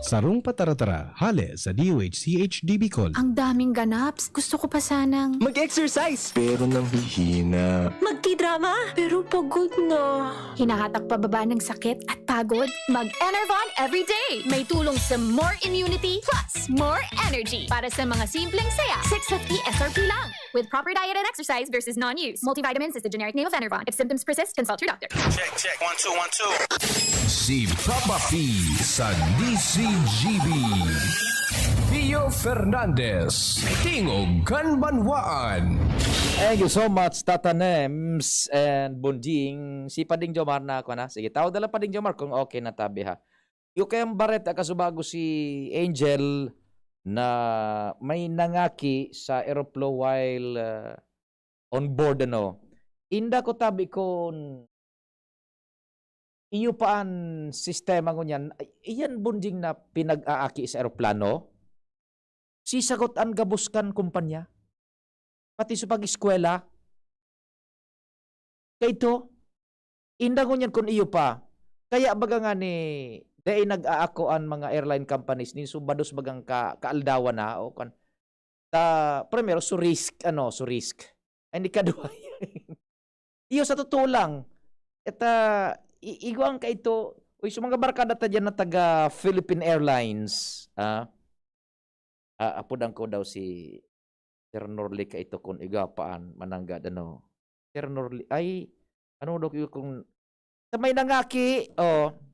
Sarong pataratara, hale sa D O H C H D Bicol. Ang daming ganaps. Gusto ko pa sanang Mag-exercise! Pero nanghihina. Magtidrama, pero pagod na. Hinahatak pababa ng sakit at pagod. Mag-Enervon everyday. May tulong sa more immunity plus more energy. Para sa mga simpleng saya, six fifty S R P lang. With proper diet and exercise versus non-use. Multivitamins is the generic name of Enervon. If symptoms persist, consult your doctor. Check, check. One, two, one, two. Si Papa P sa D C G B. Pio Fernandez, Tingog kan Banwaan. Thank you so much, Tata Nems and Bonding. Si Pading Jomar na ako na. Sige, tawag na lang Pading Jomar kung okay na tabi ha. Yung kayang Barret, kasubago si Angel na may nangaki sa aeroplano while uh, on board, ano. Inda ko tabi kun iyo pa an sistema ngunyan, iyan bonding na pinag-aaki sa eroplano, sisagot an gabos kan kumpanya, pati sa pag-eskwela. Kaito, inda ngunyan kun iyo pa, kaya baga nga ni dai nag-aako an mga airline companies nin subados bagang ka, kaaldawan na o kan ta primero so risk ano so risk ay ni kadwa iyo sa totoo lang eta igwang ka ito uy so mga barkada ta diyan na taga Philippine Airlines ah uh, apodan ko daw si Sir Norly ka ito kung igwa paan manangga dano Sir Norly ay ano daw ko kung sa may nangaki oh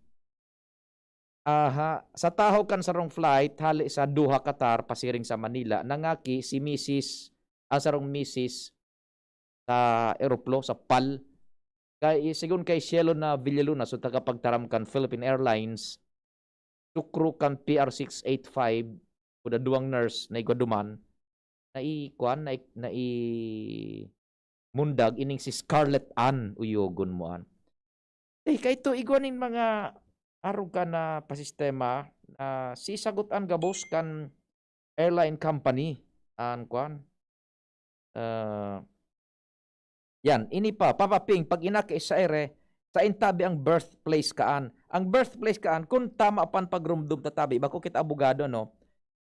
Aha, sa tahaw kan sarong flight hale sa Doha, Qatar, pasiring sa Manila, nangaki si misis, ang sarong misis sa eroplo, sa pal. Kay, sigon kay Cielo na Villaluna, so tagapagtaram kan Philippine Airlines, sukro kan P R six eight five, kuda duwang nurse na igwa duman, na i, kuan, na i, na i, mundag ining si Scarlett Ann uyogon mo an. Eh, kaito igwa nin mga arog ka na pasistema na sisagot an gabos kan airline company an kuan. Uh, Yan, ini pa, Papa Ping, pag inaki sa ere, sa intabi ang birthplace kaan. Ang birthplace kaan, kung tama pan pagrumdum ta tabi, bako kita abogado, no?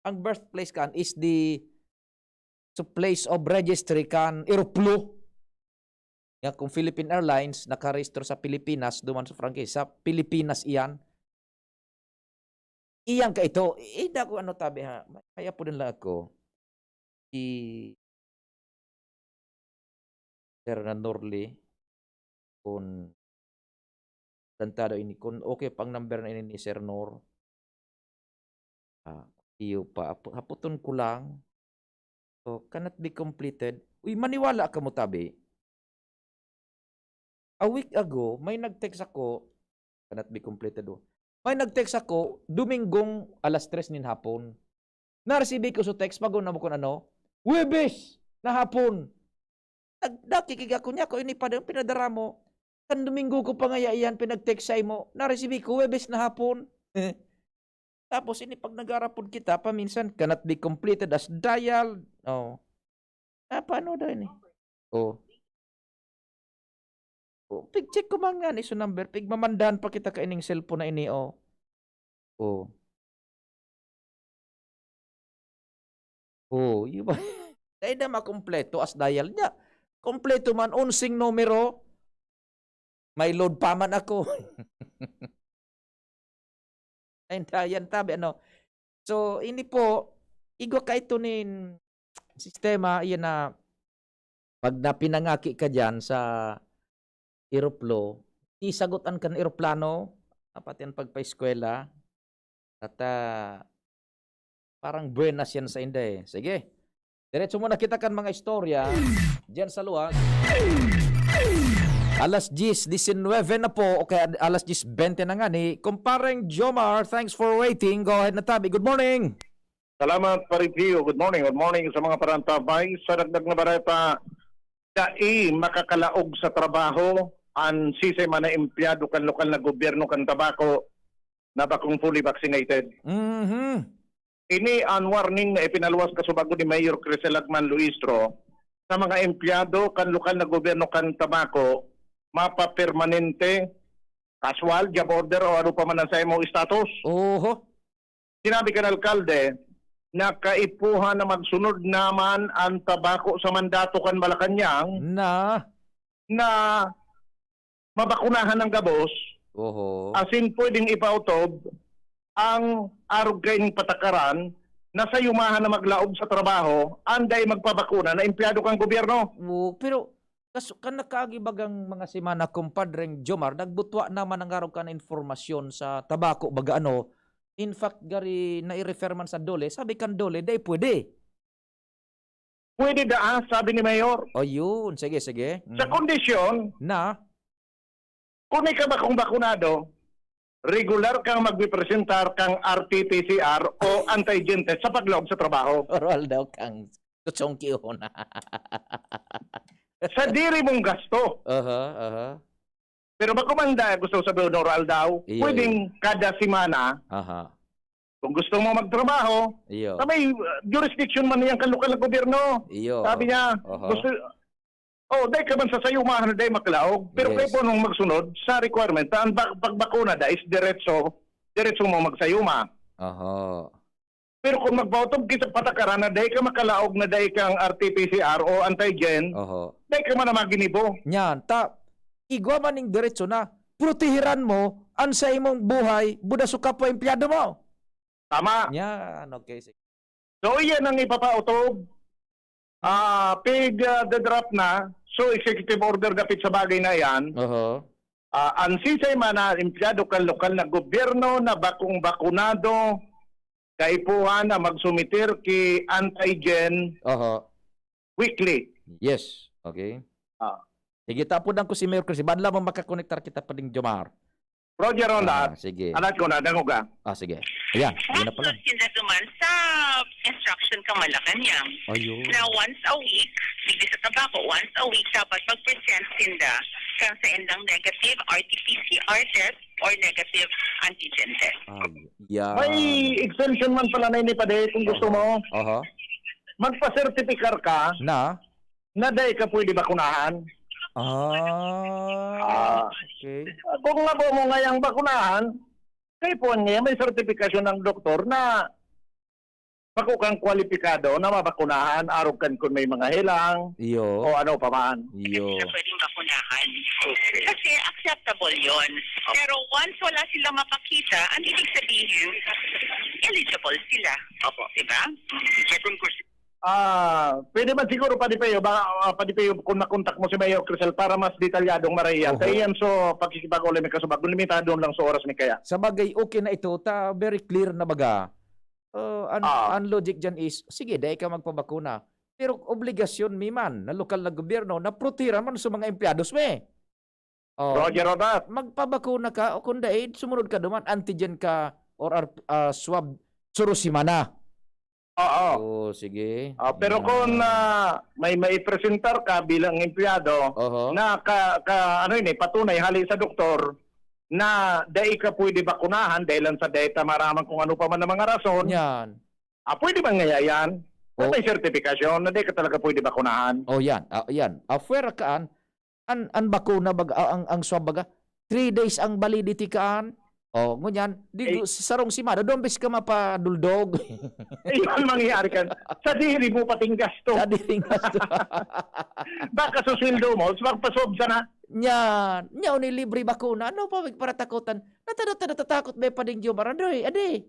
Ang birthplace kaan is the so place of registry kan eroplo. Yan, kung Philippine Airlines, nakarehistro sa Pilipinas, duman sa Francis, sa Pilipinas iyan. Iyan ka ito. Eh, dako ano tabi ha. May, may apo din lang ako. Si Sir na Norly. Kung kantado ini, kung okay pa ang number na ini ni Sir Nor. Ah, iyo pa. Apo-, haputon ko lang. So, cannot be completed. Uy, maniwala ka mo tabi. A week ago, may nag-text ako, cannot be completed, oh. May nag-text ako, Domingong alas tres nin hapon. Na-receive ko sa text, pag na mo kung ano, Huwebes na hapon. Nag-, nakikiga ko niya, kung ini pa din, pinadara mo. Kan Domingo ko pa ngaya iyan, pinag-text sa imo. Na-receive ko, Huwebes na hapon. Tapos, ini pag nag-arapod kita, paminsan, cannot be completed as dialed. Oh. Ah, paano daw ini? Oh. Oh, pig-check ko man ngani so number, pigmamandahan pa kita kaining cellphone na ini, oh. Oh. Oh, iba. Dai na makompleto as dial niya. Kompleto man, onseng numero. May load pa man ako. Ay, dayan tabi, ano. So, ini po, igwa ka ito nin sistema, iyan na pag napinangaki ka diyan sa eroplo, isagot an kan eroplano, dapat yan pagpaeskwela. At, ah, parang buenas yan sa inda eh. Sige. Diretso muna kita kan mga istorya diyan sa luwas. Alas diyes disinwebe na po, o kaya alas diyes bente na nga ni Kumpareng Jomar. Thanks for waiting. Go ahead na tabi. Good morning. Salamat, Pare Pio. Good morning. Good morning sa mga parantabay. Sa dagdag na bareta, dai makakalaog sa trabaho an sisay man na empleyado kan lokal na gobyerno kan Tabaco na bakong fully vaccinated. Mhm. Ini an warning na ipinaluwas kasubago ni Mayor Crisel Agman Luistro sa mga empleyado kan lokal na gobyerno kan Tabaco, mapapermanente, casual, job order o ano pa man ang sa imong status. Oho. Sinabi kan alkalde na kaipuhan na magsunod naman ang Tabaco sa mandato kan Malacañang Na. na mabakunahan ang gabos, Oho. asin pwedeng ipautob ang arog kaining patakaran na sayumahan na maglaog sa trabaho, anday magpabakuna na empleyado kan gobyerno. Oo, pero kas-, kan nakaagi bagang mga semana, Kumpadreng Jomar, nagbutwa naman ang arog kan impormasyon sa Tabaco, baga ano. In fact, gari nai-refer man sa DOLE, sabi kan DOLE, "Dai pwede." Pwede daa, sabi ni Mayor. O, yun. Sige, sige. Sa Mhm. kondisyon, Na? kung ikaw bakong bakunado, regular kang magpipresentar kang R T P C R o antigen test sa paglaog sa trabaho. Oral daw kang kutsong kihon. Sa diri mong gasto. Aha, aha. Pero bako man da, gusto ko sabihin, oral daw, Iyo, pwedeng iyo. kada semana, Aha. kung gusto mo magtrabaho, Iyo. sa may, uh, jurisdiction man niyang kan lokal na gobyerno. Iyo. Sabi niya, Aha. gusto, oh, dai ka man sa sayumahan, dai maklaog. Pero Yes. kaipuhan mong magsunod sa requirement, ang ba-, pagbakuna da is diretso, diretso mo magsayuma. Aha. Pero kung magpautob kita patakaran na dai ka makalaog na dai kang R T P C R o antigen, Oho. dai ka man na maginibo. Nyan, ta, igwa man ning diretso na, protehiran mo an sa imong buhay, buda sa kapwa empleyado mo. Tama. Nyan, okay, sige. So, iyan ang ipapautob. Ah, pig, ah, dadrap na. So, executive order dapit sa bagay na yan. Oho. Ah, an sisay man na empleyado kan lokal na gobyerno na bakong bakunado, kaipuhan na magsumitir ki antigen Oho. weekly. Yes. Okay. Ah. Sige, tapudan ko si Mayor Chris. Ibad lamang makakonektar kita pa ding Jomar. Roger on Ah, that. sige. Alat ko na, dangog ka. Ah, sige. Ayan, yun na pala. Mas sinda duman sa instruction ka Malacañang. Ayun. Na once a week, digdi sa Tabaco, once a week, dapat mag-present sinda kang sa indang negative R T P C R test or negative antigen test. Ay, yan. May exemption man pala na ini, pade, kung gusto Aha. mo. Aha. Magpa-certificate ka Na? na dai ka pwede bakunahan. Ah, Ah. okay. Kung ako mo ngayang bakunahan, kay puwan niya, may sertipikasyon ng doktor na bako kang kwalipikado na mabakunahan, arog kan kun may mga helang, Iyo. o ano pa man. Iyo. Hindi siya pwedeng bakunahan. Okay. Kasi acceptable yon. Pero once wala silang mapakita, ang ibig sabihin, eligible sila. Opo. Diba? Second question. Ah, pwede man siguro, Padi Peo, ba, ah, Padi Peo, kung makontak mo si Mayor Crisel para mas detalyadong marahiyan. Oho. Kaya yan, so, pakikipag-uli may kasubag, limitado lang sa oras ni kaya. Sa bagay, okay na ito. Ta, very clear na baga. Uh, an, Ah. an logic dyan is, sige, dai ka magpabakuna. Pero obligasyon mi man na lokal na gobyerno na protehiran man sa mga empleyados mi. Oh, Roger Rodas. Magpabakuna ka o kung dai, sumunod ka duman, antigen ka or ar-, ah, swab, suro semana. Oo. Oh, sige. Ah, pero Yan. kung, ah, may maipresentar ka bilang empleyado Oho. na ka, ka, ano yun eh, patunay hali sa doktor na dai ka pwede bakunahan dahil lang sa dai ta maraman kung ano pa man ang mga rason, Yan. ah, pwede man ngaya yan? Na Oh. may sertifikasyon na dai ka talaga pwede bakunahan. Oh, yan. Ah, yan. Affair kaan, an, an bakuna baga, ah, ang, ang swab baga, three days ang validity kaan. Oh, ngunyan, di, Eh. sarong semana, duwang beses ka mapaduldog. Ayun, mangyayari ka. Sa diri mo pating gasto. Sa diring gasto. Baka sa sweldo mo, magpaswab sana. Yan. Yan, ni libre bakuna. Ano pa, may paratakotan? Nata-, nata-, natatakot may Pading Jomar. Ano eh, adi?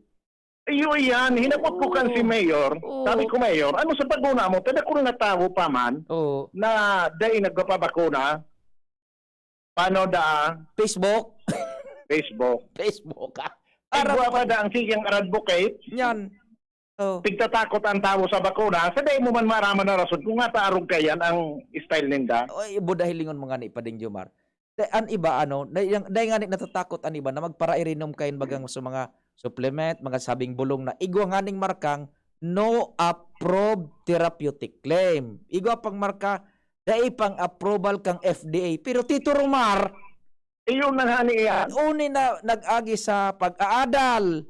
Iyo yan, hinapot ko kan Oo. si Mayor. Oo. Sabi ko, "Mayor, ano sa paguna mo? Tadakul na tawo pa man Oo. na dai nagpapabakuna." Paano da? Facebook? Facebook. Facebook, ah. Ay, Arap buwa pa pa da ang sigang advocate. Yan. Oh. Tigtatakot ang tawo sa bakuna. Sa dai mo man maraman na rason kung nga taarog ka yan ang style ninda. Oy, ibo dahil lingon mga ni Pading Jomar. Te-, an iba, ano, dai, dai nga ni natatakot an iba na magparairinom kain bagang sa mga supplement, mga sabing bulong na igwa nga ning markang no approved therapeutic claim. Igwa pang marka, dai pang approval kang F D A. Pero Tito Romar, Iyon na nga niya. Uni na nag-agi sa pag-aadal,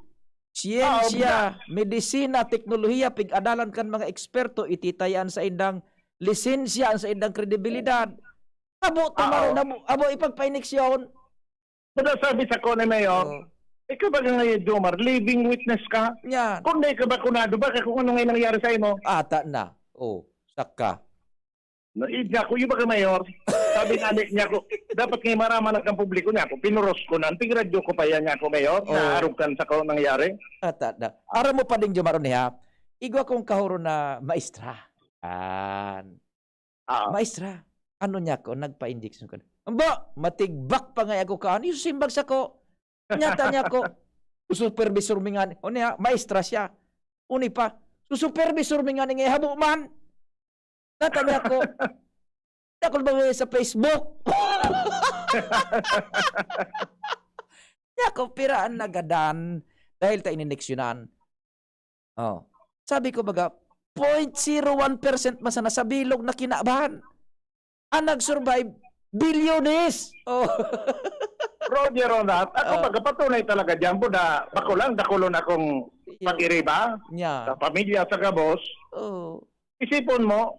siyensya, Ah, obra. medisina, teknolohiya, pig-adalan kan mga eksperto, ititayan sa indang lisensya, sa indang kredibilidad. Abo, Ah, tumaro, oh. nabo, abo, ipagpainiksyon. Pero sabi sa ko ni Mayor, Oh. ikaw ba nga ngayon, Jomar, living witness ka? Yan. Kung di ka bakunado, baka kung ano nga nangyari sa imo. Ata na. Oh, saka. No, yun nga ako, yung baka, Mayor, sabi nga ni, niya ako, dapat nga maraman ang publiko niya ako, pinuros ko na, anting radyo ko pa yan niya ako, Mayor, Oo. na arog kan sa ko nangyari. Ata na. Aram mo pa ding Jomar, ni ha? Igwa kong kahuro na maestra. Yan. Ah. Maestra, ano niya ako, nagpa-injection ka na. Amba, matigbak pa nga ako kaan. Yung simbag sa ko, nyata niya ako, supervisor mi nga, o niya, maestra siya. Uni pa, supervisor mi nga nga habo man. Nata niya ako, dakul ba mo sa Facebook? Niya ako, piraan nagadan dahil ta ininiksyonan. Oh. Sabi ko, baga, point zero one percent man sana sa bilog na kinaban. Ang nag-survive, bilyones. Oh. Roger Ronat, ako Oh. pagkapatunay talaga dyan po na bako lang, dakulon akong Iyo. pag-iriba Nya. sa pamilya, sa gabos. Oh. Isipon mo,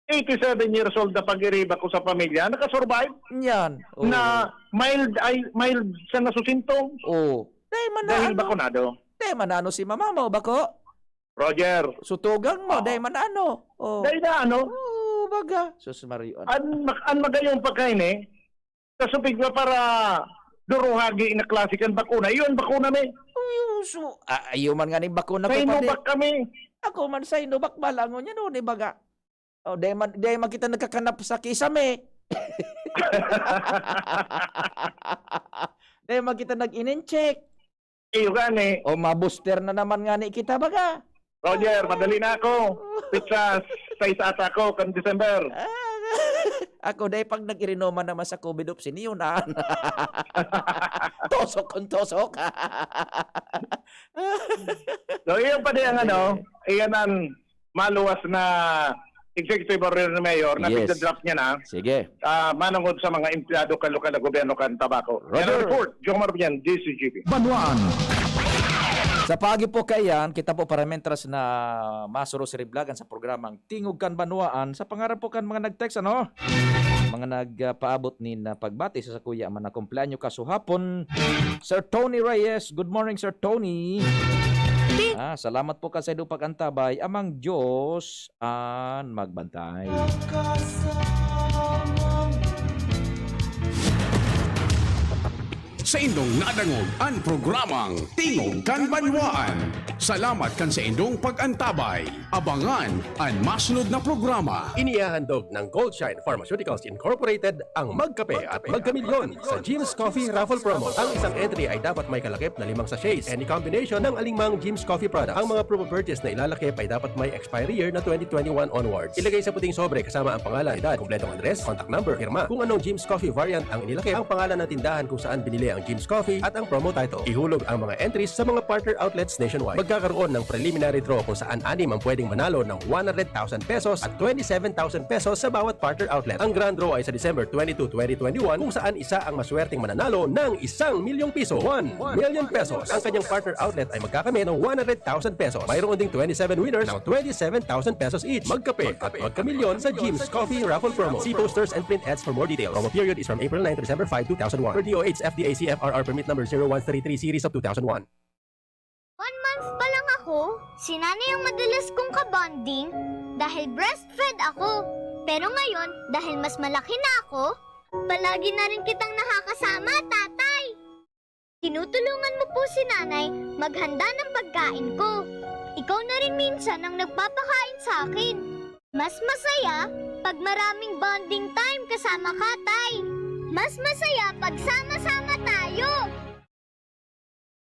eighty-seven years old na pag-iriba ko sa pamilya, nakasurvive Yan. Oh. na mild, ay, mild sa nasusintong Oh. Dahil man na dahil ano? bakunado. Dahil man na ano si mama mo, bako? Roger. Sutugang mo, Oo. dahil man na ano? Oh. Dahil na ano? Oh, baga. Sus, Mario. An, mak-, an magayong pagkain eh, kasupig na para duruhagi na klase kan bakuna. Yun, bakuna mi. Uy, so, ah, ayaw man nga ning bakuna ko, Sa Inubak padi. kami. Ako man sa Inubak, balangon yan, oh, di baga. Oh, dahil man, dahil man kita nagkakanap sa kisame. Dahil man kita nag-inincheck. Iyo gani. O, ma-booster na naman nga ni kita, baga. Roger, madali na ako. Pizza, sais ata ako, kan December. Ah, ako, dahil pag nag-irinoma naman sa COVID opsin, yun, ah. Tosok kung tosok. So, iyon pa di ang ano, Sige. iyan ang maluwas na executive order ni Mayor na Yes. pigda-draft niya na, Sige. ah, manungod sa mga empleyado kan lokal na gobyerno kan Tabaco. Roger. Yan ang report, Jomar Bian, D C G P. Banwaan. Sa paagi po kaiyan, kita po para mentras na masuro si Riblagan sa programang Tingog kan Banwaan, sa pangarap po kan mga nag-text, ano? mga nagpaabot nin, ah, pagbati sa sakuya man na kumpleanyo kasuhapon. Sir Tony Reyes, good morning, Sir Tony. Ah, salamat po kan saindong pag-antabay. Amang Diyos an magbantay. Saindong nadangog an programang Tingog kan Banwaan. Salamat kan saindong pag-antabay. Abangan an masunod na programa. Inihahandog ng Goldshine Pharmaceuticals Incorporated ang Magkape at Magkamilyon sa Jim's Coffee Raffle Promo. Ang isang entry ay dapat may kalakip na limang sachets. Any combination ng alingmang Jim's Coffee product. Ang mga promo purchase na ilalakip ay dapat may expiry year na twenty twenty-one onwards. Ilagay sa puting sobre kasama ang pangalan, edad, kompletong address, contact number, pirma. Kung anong Jim's Coffee variant ang inilakip, ang pangalan ng tindahan kung saan binili ang Jim's Coffee at ang promo title. Ihulog ang mga entries sa mga partner outlets nationwide. Magkakaroon ng preliminary draw kung saan anim ang pwedeng manalo ng one hundred thousand pesos at twenty-seven thousand pesos sa bawat partner outlet. Ang grand draw ay sa December twenty-two, twenty twenty-one, kung saan isa ang maswerteng mananalo ng isang milyong piso, one million pesos. Ang kanyang partner outlet ay magkakamit ng one hundred thousand pesos. Mayroon ding twenty-seven winners ng twenty-seven thousand pesos each. Magkape at magkamilyon sa Jim's Coffee Raffle Promo. See posters and print ads for more details. Promo period is from April nine to December five, two thousand one. Per D O H F D A C F R R permit number zero one three three series of two thousand one. One month pa lang ako, si nanay ang madalas kong kabonding dahil breastfed ako. Pero ngayon, dahil mas malaki na ako, palagi na rin kitang nakakasama, tatay. Tinutulungan mo po si nanay maghanda ng pagkain ko. Ikaw na rin minsan ang nagpapakain sa akin. Mas masaya pag maraming bonding time kasama ka, tay. Mas masaya pag sama-sama tayo.